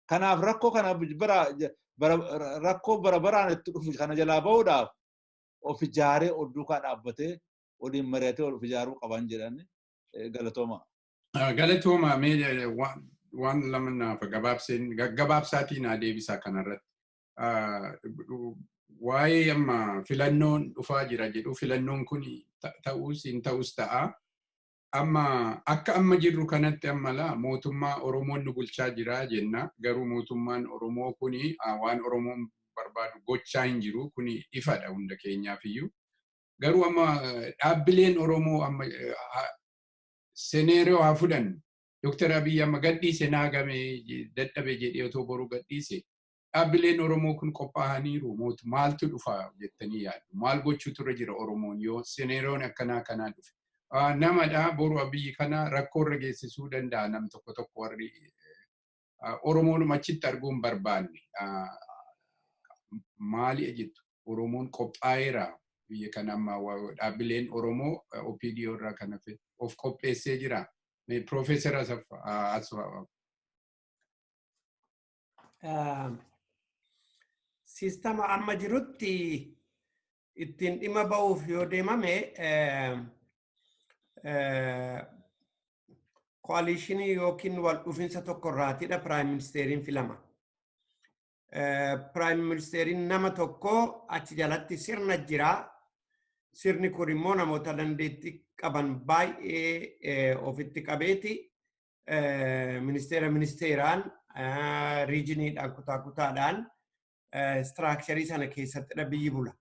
Kanaaf rakkoo kana bara rakkoo bara baraan itti dhufu kana jalaa bahuudhaaf of ijaaree ol duukaa dhaabbatee waliin mari'atee of ijaaruu qaban jedhan. Galatooma. Galatooma. Mee waan lama naaf gabaabseen gaggabaabsaatiin naa deebisaa kanarratti. Waa'ee amma filannoon dhufaa jira jedhu, filannoon kun ta'uus hin ta'us ta'a. Amma akka amma jirru kanatti amma laa mootummaa Oromoon nu bulchaa jira jenna. Garuu mootummaan Oromoo kuni waan Oromoon barbaadu gochaa hin jiru. Kuni ifadha hunda keenyaaf iyyuu. Garuu amma dhaabbileen Oromoo amma scenario haa fudhannu. Dooktar Abiyyi amma gadhiise, naa gamee dadhabe jedhee otoo boruu gadhiise. Dhaabbileen Oromoo kun qophaa'aniiru. Maaltu dhufa jettanii yaaddu? Maal gochuutu irra jira Oromoon yoo scenarioon akkanaa kanaa dhufe? Namadha, boru Abiyyi kana rakkoo irra geessisuu danda'a nam tokko tokko warri Oromoon achitti arguu hin barbaanne. Maali jettu? Oromoon qophaa'eera biyya kana amma dhaabbileen Oromoo OPDO irraa kan hafe of qopheessee jira. Profeesar Asaffaa. Siistama amma jirutti ittiin dhimma ba'uuf yoo deemame, coalitionii yookiin wal dhufinsa tokko irraatidha prime ministeriin filama. Prime ministeriin nama tokko, achi jalatti sirna jira. Sirni kun immoo namoota dandeettii qaban baay'ee ofitti qabeeti. Ministeera ministeeraan, regioniidhaan, kutaa kutaadhaan structurii sana keessattidha biyyi bula.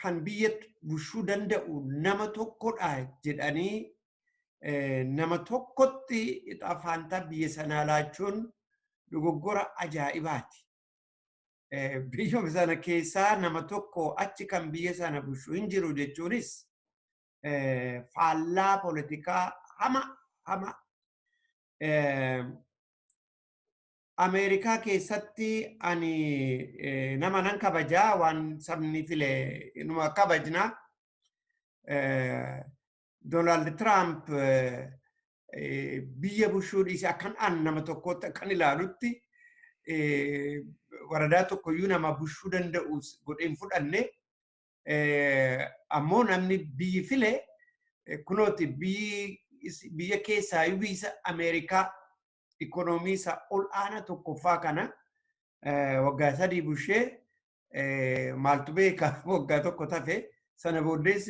Kan biyya bulchuu danda'u nama tokkodha jedhanii nama tokkotti afaantaa biyya sanaa laachuun dogoggora ajaa'ibaati. Biyya sana keessaa nama tokko achi kan biyya sana bulchu hin jiru jechuunis faallaa poolitikaa hama hama. Ameerikaa keessatti ani nama nan kabajaa, waan sabni file numa kabajna. Donald Trump biyya bulchuu dhiise, akkan an nama tokkotti akkan ilaalutti waradaa tokkoyyuu nama bulchuu danda'u godhee hin fudhanne. Ammoo namni biyyi file kunooti biyya keessaayyuu biyya Ameerikaa ikonoomii isa ol aanaa tokkoffaa kana waggaa 3 bulchee, maaltu beeka, waggaa 1 tafe sana booddees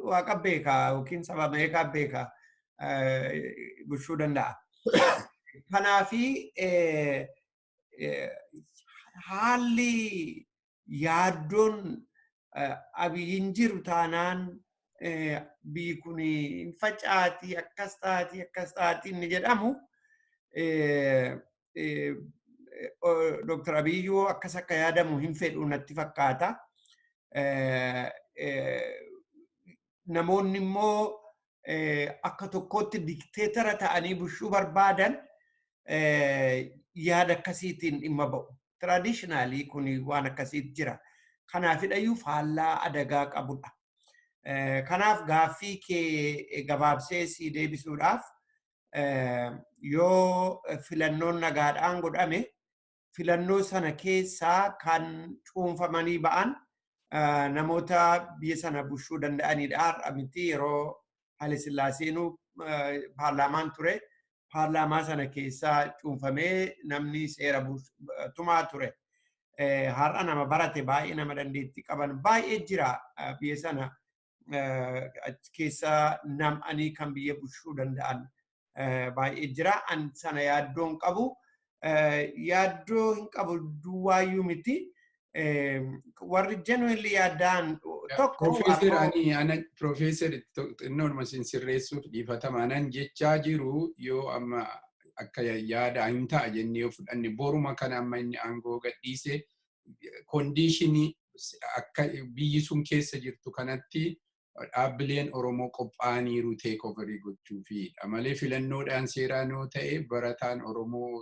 waaqa beeka yookiin saba Ameerikaa beeka bulchuu danda'a. Kanaafi haalli yaaddoon Abiyyiin jiru taanaan biyyi kun hin facaati, akkas taati, akkas taati inni jedhamu, Dr. Abiyyuu akkas akka yaadamu hin fedhu natti fakkaata. Namoonni immoo akka tokkotti dictator ta'anii bulchuu barbaadan yaada akkasiitiin dhimma ba'u. Traditionally kun waan akkasiitu jira. Kanaafidhayyuu faallaa adagaa qabudha. Kanaaf gaaffii kee gabaabsee si deebisuudhaaf, yoo filannoon nagaadhaan godhame, filannoo sana keessaa kan cuunfamanii ba'an namoota biyya sana bulchuu danda'anidha. Har'a miti, yeroo Haile Sillaaseenuu paarlaamaan ture. Paarlaamaa sana keessaa cuunfamee namni seera tumaa ture. Har'a nama barate baay'ee, nama dandeettii qaban baay'ee jira, biyya sana keessa nam'anii kan biyya bulchuu danda'an baay'ee jira. An sana yaaddoo hin qabu. Yaaddoo hin qabu duwwaayyuu miti. Warri genuinely yaaddaan tokko. Profeesar, ani ana Profeesar, xinnoodhuma sin sirreessuuf dhiifatama. Anan jechaa jiru, yoo amma akka yaada hin ta'a jennee yoo fudhanne, boruma kana amma inni aangoo gadhiise, conditionii akka biyyi sun keessa jirtu kanatti dhaabbileen Oromoo qophaa'aniiru take overii gochuufidha malee, filannoodhaan seeraan yoo ta'e, barataan Oromoo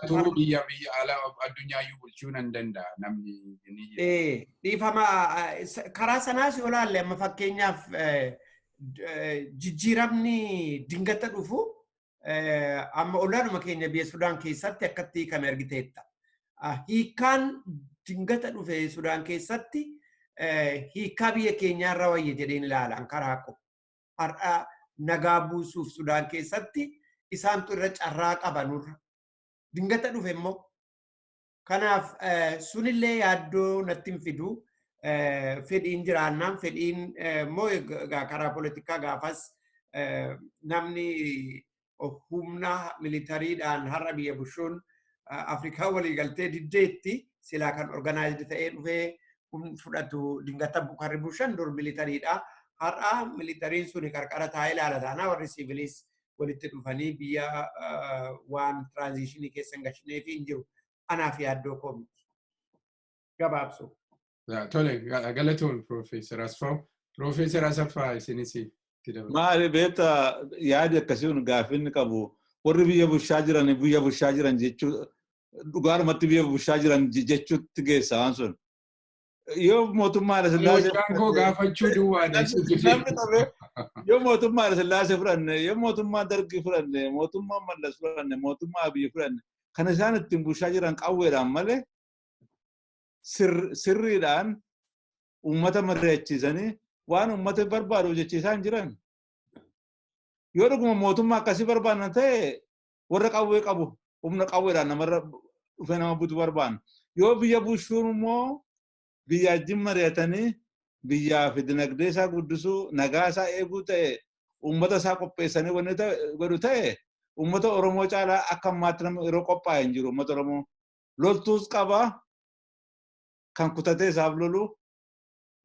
turuu biyya ala addunyaa bulchuu nan danda'a namni ni jira. Dhiifama, karaa sanaas yoo ilaalle, amma fakkeenyaaf jijjiiramni dingata dhufu Amma olaanuma keenya biyya Sudaan keessatti akkatti hiikame argiteetta. Hiikkaan dingata dhufe Sudaan keessatti hiikkaa biyya keenyaarra wayya jedheen ilaalan karaa koo. Har'a nagaa buusuuf Sudaan keessatti isaantu irra carraa qaba nurra. Dingata dhufe immoo. Kanaaf sunillee yaaddoo natti hin fidu. Fedhiin jiraannaan fedhiin immoo karaa poolitikaa gaafas namni humna militariidhaan har'a biyya bushuun Afrikaa waliigaltee diddeetti silaa kan organized ta'ee dhufee fudhatu dingata karri bushan dur militariidha. Har'a militariin suni qarqara taa'ee ilaala taanaa warri siviiliis walitti dhufanii biyya waan transition keessa hin gashineef hin jiru. Anaaf yaaddoo koo miti. Gabaabsu. Tole, galatoon Piroofeesar Asfaaw. Piroofeesar Asaffaa, isinis itti dabalatu. Maali beektaa, yaadi akkasii kun gaaffii qabu warri biyya bulchaa jiran biyya bulchaa jiran jechuu dhugaadhumatti biyya bulchaa jiran jechuutti geessa waan sun. Yoo mootummaa Haile Sillaasee Hojjaan koo gaafachuu duwwaadha. Namni qabee yoo mootummaa Haile Sillaasee fudhanne, yoo mootummaa Dargii fudhanne, mootummaa Mallas fudhanne, mootummaa Abiyyi fudhanne, kan isaan ittiin bulchaa jiran qawweedhaan malee sirriidhaan uummata mari'achiisanii waan uummata barbaadu hojjechiisaa hin jiran. Yoo dhuguma mootummaa akkasii barbaanna ta'e, warra qawwee qabu, humna qawweedhaan namarra dhufee nama butu barbaanna. Yoo biyya bulchuun immoo biyya wajjin mari'atanii biyyaa fi dinagdee isaa guddisuu, nagaa isaa eeguu ta'e, uummata isaa qopheessanii wanni godhu ta'e, uummata Oromoo caalaa akka ammaatti nama yeroo qophaa'e hin jiru uummata Oromoo. Loltuus qaba, kan kutatee isaaf lolu,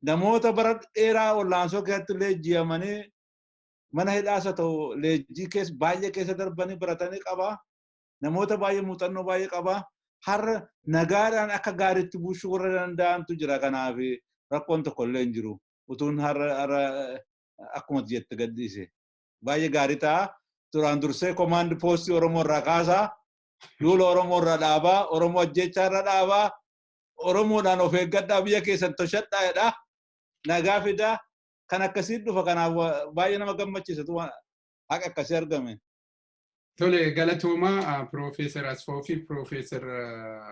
namoota bara dheeraa wallaansoo keessatti leenji'amanii mana hidhaas haa ta'u leenjii keessa baay'ee keessa darbanii baratanii qaba. Namoota baay'ee muuxannoo baay'ee qaba. Har'a nagaadhaan akka gaariitti bulchuu warra danda'antu jira, kanaaf rakkoon tokko illee hin jiru. Utuun har'a akkuma jette gadhiise. Baay'ee gaarii ta'a. Duraan dursee command post Oromoo irraa kaasaa. Duula Oromoo irraa dhaabaa. Oromoo ajjechaa irra dhaabaa. Oromoodhaan of eeggadhaa, biyya keessan toshadhaa jedhaa. Nagaa fidaa. Kan akkasii dhufa, kanaaf baay'ee nama gammachiisatu haqa akkasii argame. Tole, galatoomaa Piroofeesar Asfoo fi Piroofeesar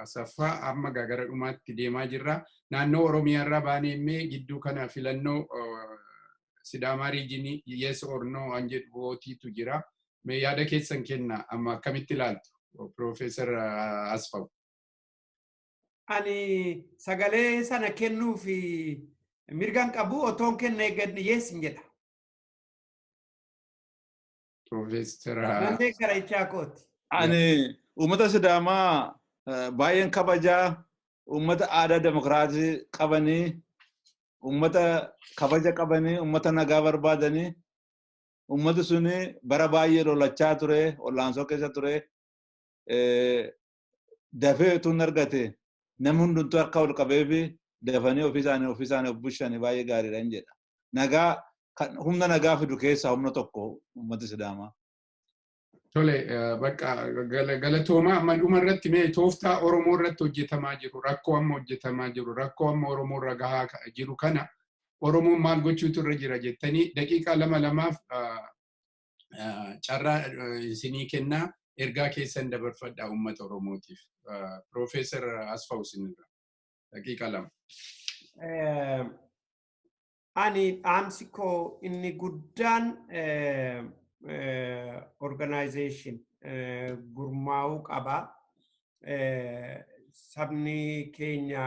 Asaffaa. Amma gara dhumaatti deemaa jirra. Naannoo Oromiyaa irraa baanee immoo gidduu kana filannoo Sidaamaa region yes or no an jedhu voteiitu jira. Mee yaada keessan kenna, amma akkamitti ilaaltu, Piroofeesar Asfaw? Ani sagalee sana kennuuf mirgaan qabu, otoon kennee gad yes hin jedha. Piroofeesar Nannee gara ichaa kooti. Ani uummata Sidaamaa baay'een kabajaa, uummata aadaa demokiraasii qabanii, uummata kabaja qabanii, uummata nagaa barbaadanii, uummati suni bara baay'ee lolachaa ture, wallaansoo keessa ture, dafee utuu hin argate namni hundumtuu harka ol qabee fi dafanii ofii isaanii of bulchanii baay'ee gaariidha hin jedha. Nagaa humna nagaa fidu keessaa humna tokko uummati Sidaamaa. Tole, bakka galatoomaa. Amma dhuma irratti mee tooftaa Oromoo irratti hojjetamaa jiru, rakkoo amma hojjetamaa jiru, rakkoo amma Oromoo irra gahaa jiru kana Oromoon maal gochuutu irra jira jettanii daqiiqaa lama lamaaf carraa isinii kennaa, ergaa keessan dabarfadhaa uummata Oromootiif. Piroofeesar Asfaw, isinirra daqiiqaa 2. Ani dhaamsi koo inni guddaan organization gurmaa'uu qaba. Sabni keenya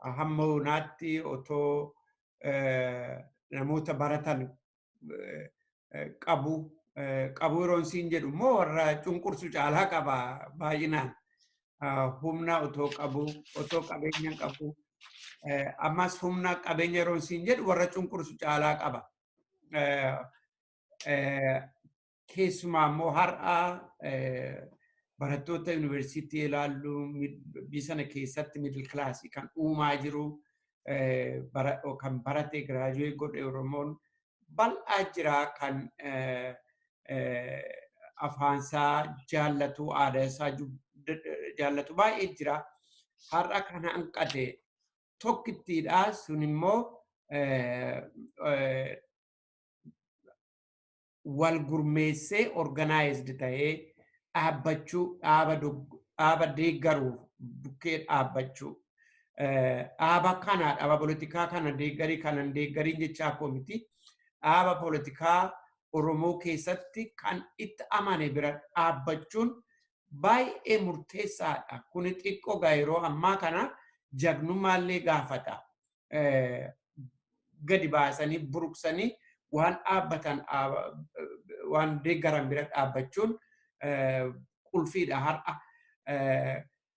hamma yoonaatti otoo namoota baratan qabu, qabu yeroon siin jedhu immoo warra cunqursu caalaa qaba baay'inaan. Humna otoo qabu, otoo qabeenya qabu, ammas humna qabeenya yeroon siin jedhu warra cunqursu caalaa qaba. Keessumaa immoo har'a barattoota yuunivarsiitii ilaallu, biyya sana keessatti middle class kan uumaa jiru, kan barate, graduate godhe Oromoon bal'aa jira, kan afaansaa jaallatu, aadaa isaa jaallatu baay'ee jira. Har'a kana hanqate tokkittiidha, sun immoo wal gurmeessee organized ta'ee dhaabbachuu, dhaaba deeggaruuf bukkee dhaabbachuu. Dhaaba kana, dhaaba poolitikaa kana deeggarii kanan deeggariin jechaa koo miti. Dhaaba poolitikaa Oromoo keessatti kan itti amane bira dhaabbachuun baay'ee murteessaadha. Kuni xiqqoo gaa yeroo ammaa kana jagnummaallee gaafata. Gadi baasanii buruqsanii waan dhaabbatan, waan deeggaran bira dhaabbachuun qulfiidha har'a.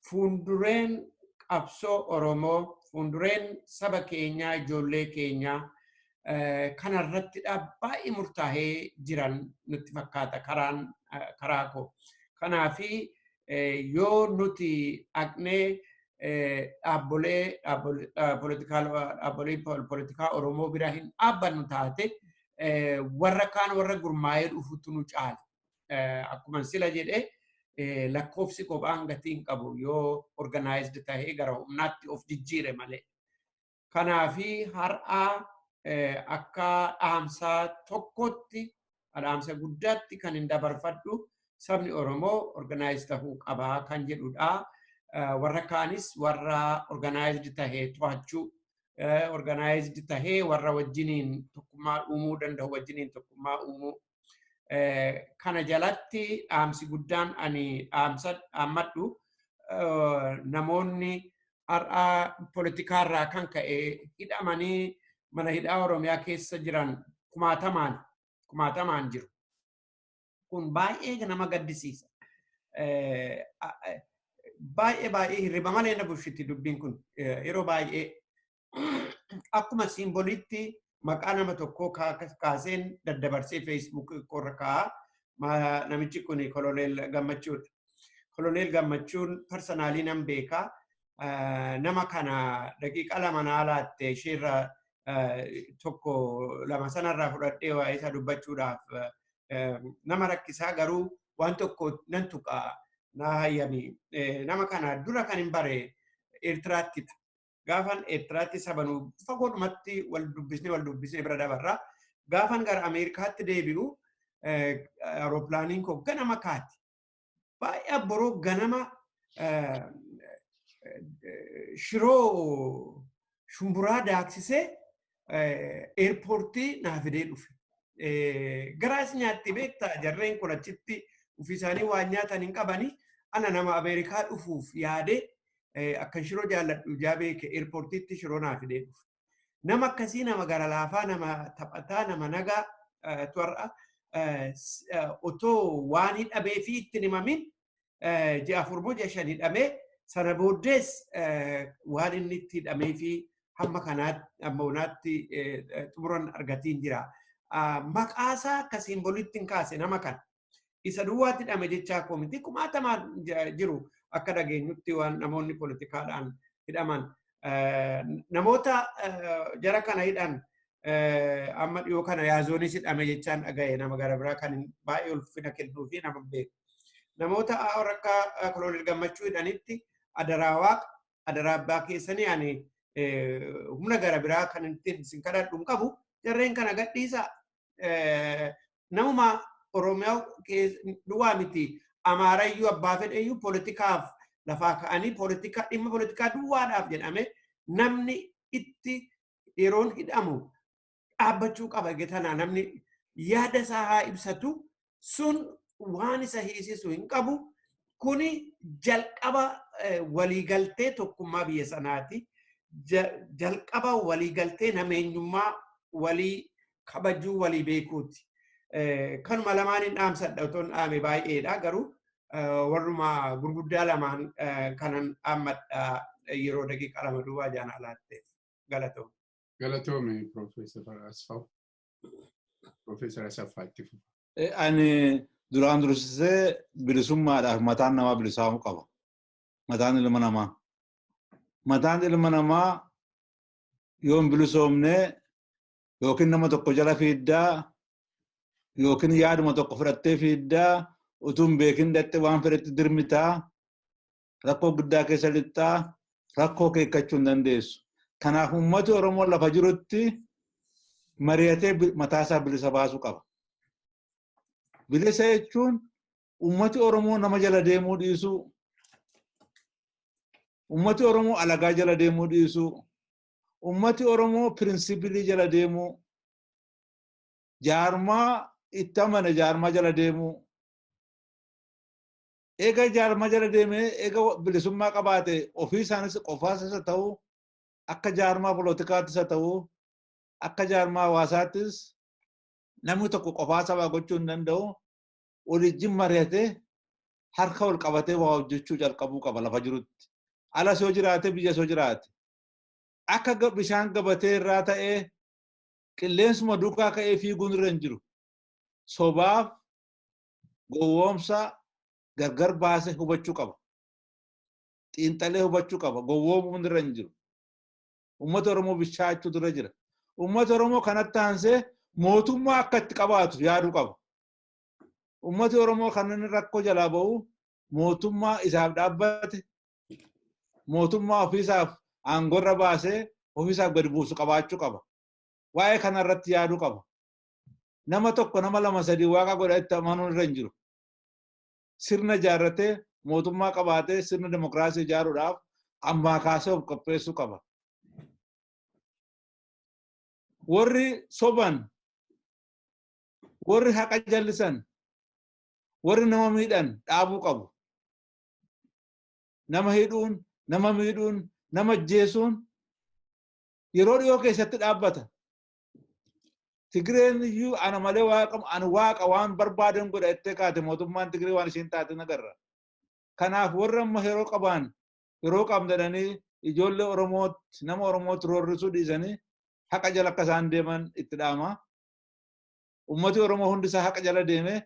Fuuldureen qabsoo Oromoo, fuuldureen saba keenyaa, ijoollee keenyaa kanarrattidha baay'ee murtaa'ee jiran nutti fakkaata karaan karaa koo. Kanaafi yoo nuti dhaqnee dhaabbolee poolitikaa Oromoo bira hin dhaabbannu taate, warra kaan warra gurmaa'ee dhufutu nu caala. Akkuma sila jedhee, lakkoofsi kophaan gatii hin qabu yoo organized tahee gara humnaatti of jijjiire malee. Kanaafi har'aa akka dhaamsaa tokkotti, dhaamsa guddaatti kan hin dabarfadhu, sabni Oromoo organized tahuu qabaa kan jedhudha. Warra kaanis warra organized tahee to'achuu, organized tahee warra wajjiniin tokkummaa uumuu danda'u wajjiniin tokkummaa uumuu. Kana jalatti dhaamsi guddaan ani dhaamsa dhaammadhu, namoonni har'a poolitikaarraa kan ka'e hidhamanii mana hidhaa Oromiyaa keessa jiran kumaatamaan kumaatamaan jiru. Kun baay'ee nama gaddisiisa. Baay'ee baay'ee hirriba malee na bulchiti dubbiin kun. Yeroo baay'ee akkuma symbolitti maqaa nama tokkoo kaaseen daddabarsee Facebook korra kaa'a. Namichi kun Koloneel Gammachuudha. Koloneel Gammachuun personally nan beekaa. Nama kana daqiiqa 2 naa laatte, isheerra tokko lama sanarraa fudhadhee waa'ee isaa dubbachuudhaaf nama rakkisaa, garuu waan tokko nan tuqa, naa hayyami. Nama kana dura kan hin bare Eertiraattidha. Gaafan Eertiraatti sabanuu fagoodhumatti wal dubbisnee wal dubbisnee bira dabarra. Gaafan gara Ameerikaatti deebi'u aeroplaniin koo ganama kaati. Baay'ee abboroo ganama shiroo shumburaa daaksisee airportii naa fidee dhufe. Garaas nyaatti beektaa, jarreen kun achitti ofii isaanii waan nyaatan hin qabani. Ana nama Ameerikaa dhufuuf yaadee akkan shiroo jaalladhu ijaa beeke airportiitti shiroo naa fidee dhufe. Nama akkasii, nama gara laafaa, nama taphataa, nama nagaa har'a otoo waan hidhamee fi itti himamin ji'a 4 moo ji'a 5 hidhamee, sana booddees waan inni itti hidhamee fi hamma kanaatti hamma onaatti xumuran argatiin jira. Maqaasaa akka symbolitti hin kaase nama kana. Isa duwwaatti hidhame jechaa koo miti, kumaatamaan jiru akka dhageenyutti waan namoonni poolitikaadhaan hidhaman. Namoota jara kana hidhan amma dhiyoo kana yaazoonis hidhame jechaan dhagaye, nama gara biraa kan baay'ee ulfina kennuu fi nama beeku. Namoota akka Koloneel Gammachuu hidhanitti adaraa waaqa, adaraa abbaa keessanii, ani humna gara biraa kan ittiin isin kadhadhu hin qabu, jarreen kana gadhiisaa. Namuma Oromiyaa duwwaa miti, Amaarayyuu, abbaa fedheyyuu, poolitikaaf lafaa ka'anii poolitika dhimma poolitikaa duwwaadhaaf jedhame namni itti yeroon hidhamu dhaabbachuu qaba. Tanaa namni yaada isaa haa ibsatu, sun waan isa hiisisu hin qabu. Kuni jalqaba waliigaltee tokkummaa biyya sanaati. Jalqaba waliigaltee nameenyummaa walii kabajuu, walii beekuuti. Kanuma lamaan hin dhaamsadha, otoo hin dhaame baay'eedha, garuu warruma gurguddaa lamaan kanan dhaammadha yeroo daqiiqa 2 duwwaa jaanaa laatteef. Galatoome. Galatoome, Profeesar Asfaw. Profeesar Asaffaa, itti fufa. Ani duraan dursisee bilisummaadhaaf mataan namaa bilisaamuu qaba. Mataan ilma namaa. Mataan ilma namaa yoo hin bilisoomne, yookiin nama tokko jala fiiddaa, yookiin yaaduma tokko fudhattee fiiddaa, utuu hin beekin dhatte waan fedhetti dirmitaa, rakkoo guddaa keessa lixxaa, rakkoo keekkachuu hin dandeessu. Kanaaf uummati Oromoo lafa jirutti mari'atee mataa isaa bilisa baasuu qaba. Bilisa jechuun uummati Oromoo nama jala deemuu dhiisuu, uummati Oromoo alagaa jala deemuu dhiisuu, uummati Oromoo principle jala deemuu, jaarmaa itti amane jaarmaa jala deemuu. Eega jaarmaa jala deemee eega bilisummaa qabaate, ofii isaanis qofaas isa ta'uu, akka jaarmaa poolotikaattis haa ta'uu, akka jaarmaa hawaasaattis, namni tokko qofaa sabaa gochuu hin danda'u. Waliijjin mari'atee, harka wal qabatee waa hojjechuu jalqabuu qaba lafa jirutti. Alas yoo jiraate, biyya yoo jiraate. Akka bishaan gabatee irraa ta'ee qilleensuma duukaa ka'ee fiiguun irra hin jiru. Sobaaf gowwoomsa gargar baasee hubachuu qaba. Xiinxalee hubachuu qaba. Gowwoomuun irra hin jiru. Uummata Oromoo bishaachuutu irra jira. Uummata Oromoo kanatti aansee mootummaa akka itti qabaatu yaaduu qaba. Uummati Oromoo kan inni rakkoo jalaa ba'u mootummaa isaaf dhaabbate, mootummaa ofiisaaf aangorra baasee ofiisaaf gadi buusu qabaachuu qaba. Waa'ee kanarratti yaaduu qaba. Nama tokko, nama lama, sadii waaqa godha itti amanuun irra hin jiru. Sirna ijaarratee, mootummaa qabaatee, sirna dimokiraasii ijaaruudhaaf ammaa kaasee of qopheessuu qaba. Warri soban, warri haqa jallisan, warri nama miidhan dhaabuu qabu. Nama hidhuun, nama miidhuun, nama ajjeesuun yeroo dhiyoo keessatti dhaabbata. Tigreen iyyuu ana malee waaqa, ani waaqa, waan barbaadan godha jettee kaate. Mootummaan Tigree waan isheen taate nagarra. Kanaaf warra amma yeroo qaban, yeroo qabdanii, ijoollee Oromootti, nama Oromootti roorrisuu dhiisanii haqa jala akka isaan deeman itti dhaama. Uummati Oromoo hundi isaa haqa jala deemee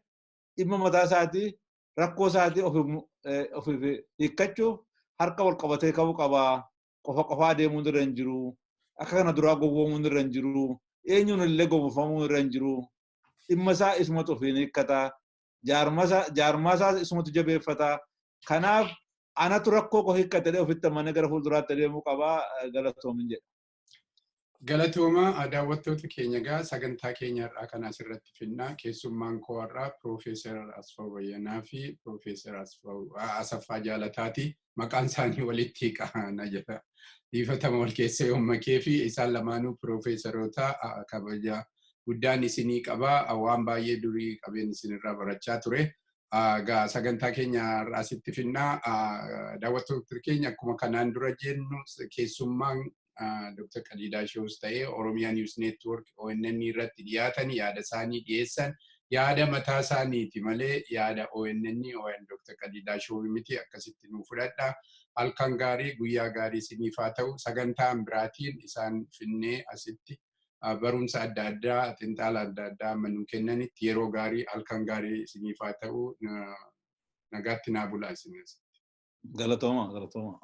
dhimma mataa isaatii, rakkoo isaatii ofiif hiikkachuuf harka wal qabatee ka'uu qaba. Qofa qofaa deemuun irra hin jiru. Akka kana duraa gowwoomuun irra hin jiru. Eenyuun illee gowwoomfamuun irra hin jiru. Dhimma isaa isumatu ofiin hiikkata. Jaarmaa isaas isumatu jabeeffata. Kanaaf anatu rakkoo koo hiikkate ofitti amanee gara fuulduraatti deemuu qaba. Galatoomin jedha. Galatooma, daawwattoota keenya. Egaa sagantaa keenya irraa kan asirratti finnaa. Keessummaan koo har'aa Piroofeesar Asfaw Bayyanaa fi Piroofeesar Asaffaa Jaalataati. Maqaan isaanii walitti qaana jedha. Dhiifatama wal keessa yoommakee fi isaan lamaanuu piroofeesaroota kabaja guddaan isinii qaba. Waan baay'ee durii qabeen isinirraa barachaa ture. Egaa sagantaa keenya har'aa asitti finnaa. Daawwattoota keenya, akkuma kanaan dura jennu, keessummaan Dr. Qadiidaa Shows ta'ee Oromiyaa News Network ONN irratti dhiyaatan yaada isaanii dhiyeessan yaada mataa isaaniiti malee yaada ONN ON Dr. Qadiidaa Show miti, akkasitti nuu fudhadha. Halkan gaarii, guyyaa gaarii isiniif haa ta'u. Sagantaan biraatiin isaan finnee asitti barumsa adda addaa, xinxaala adda addaa amma nuu kennanitti, yeroo gaarii, halkan gaarii isiniif haa ta'u. Nagaatti naa bulaa isin. Galatooma, galatooma.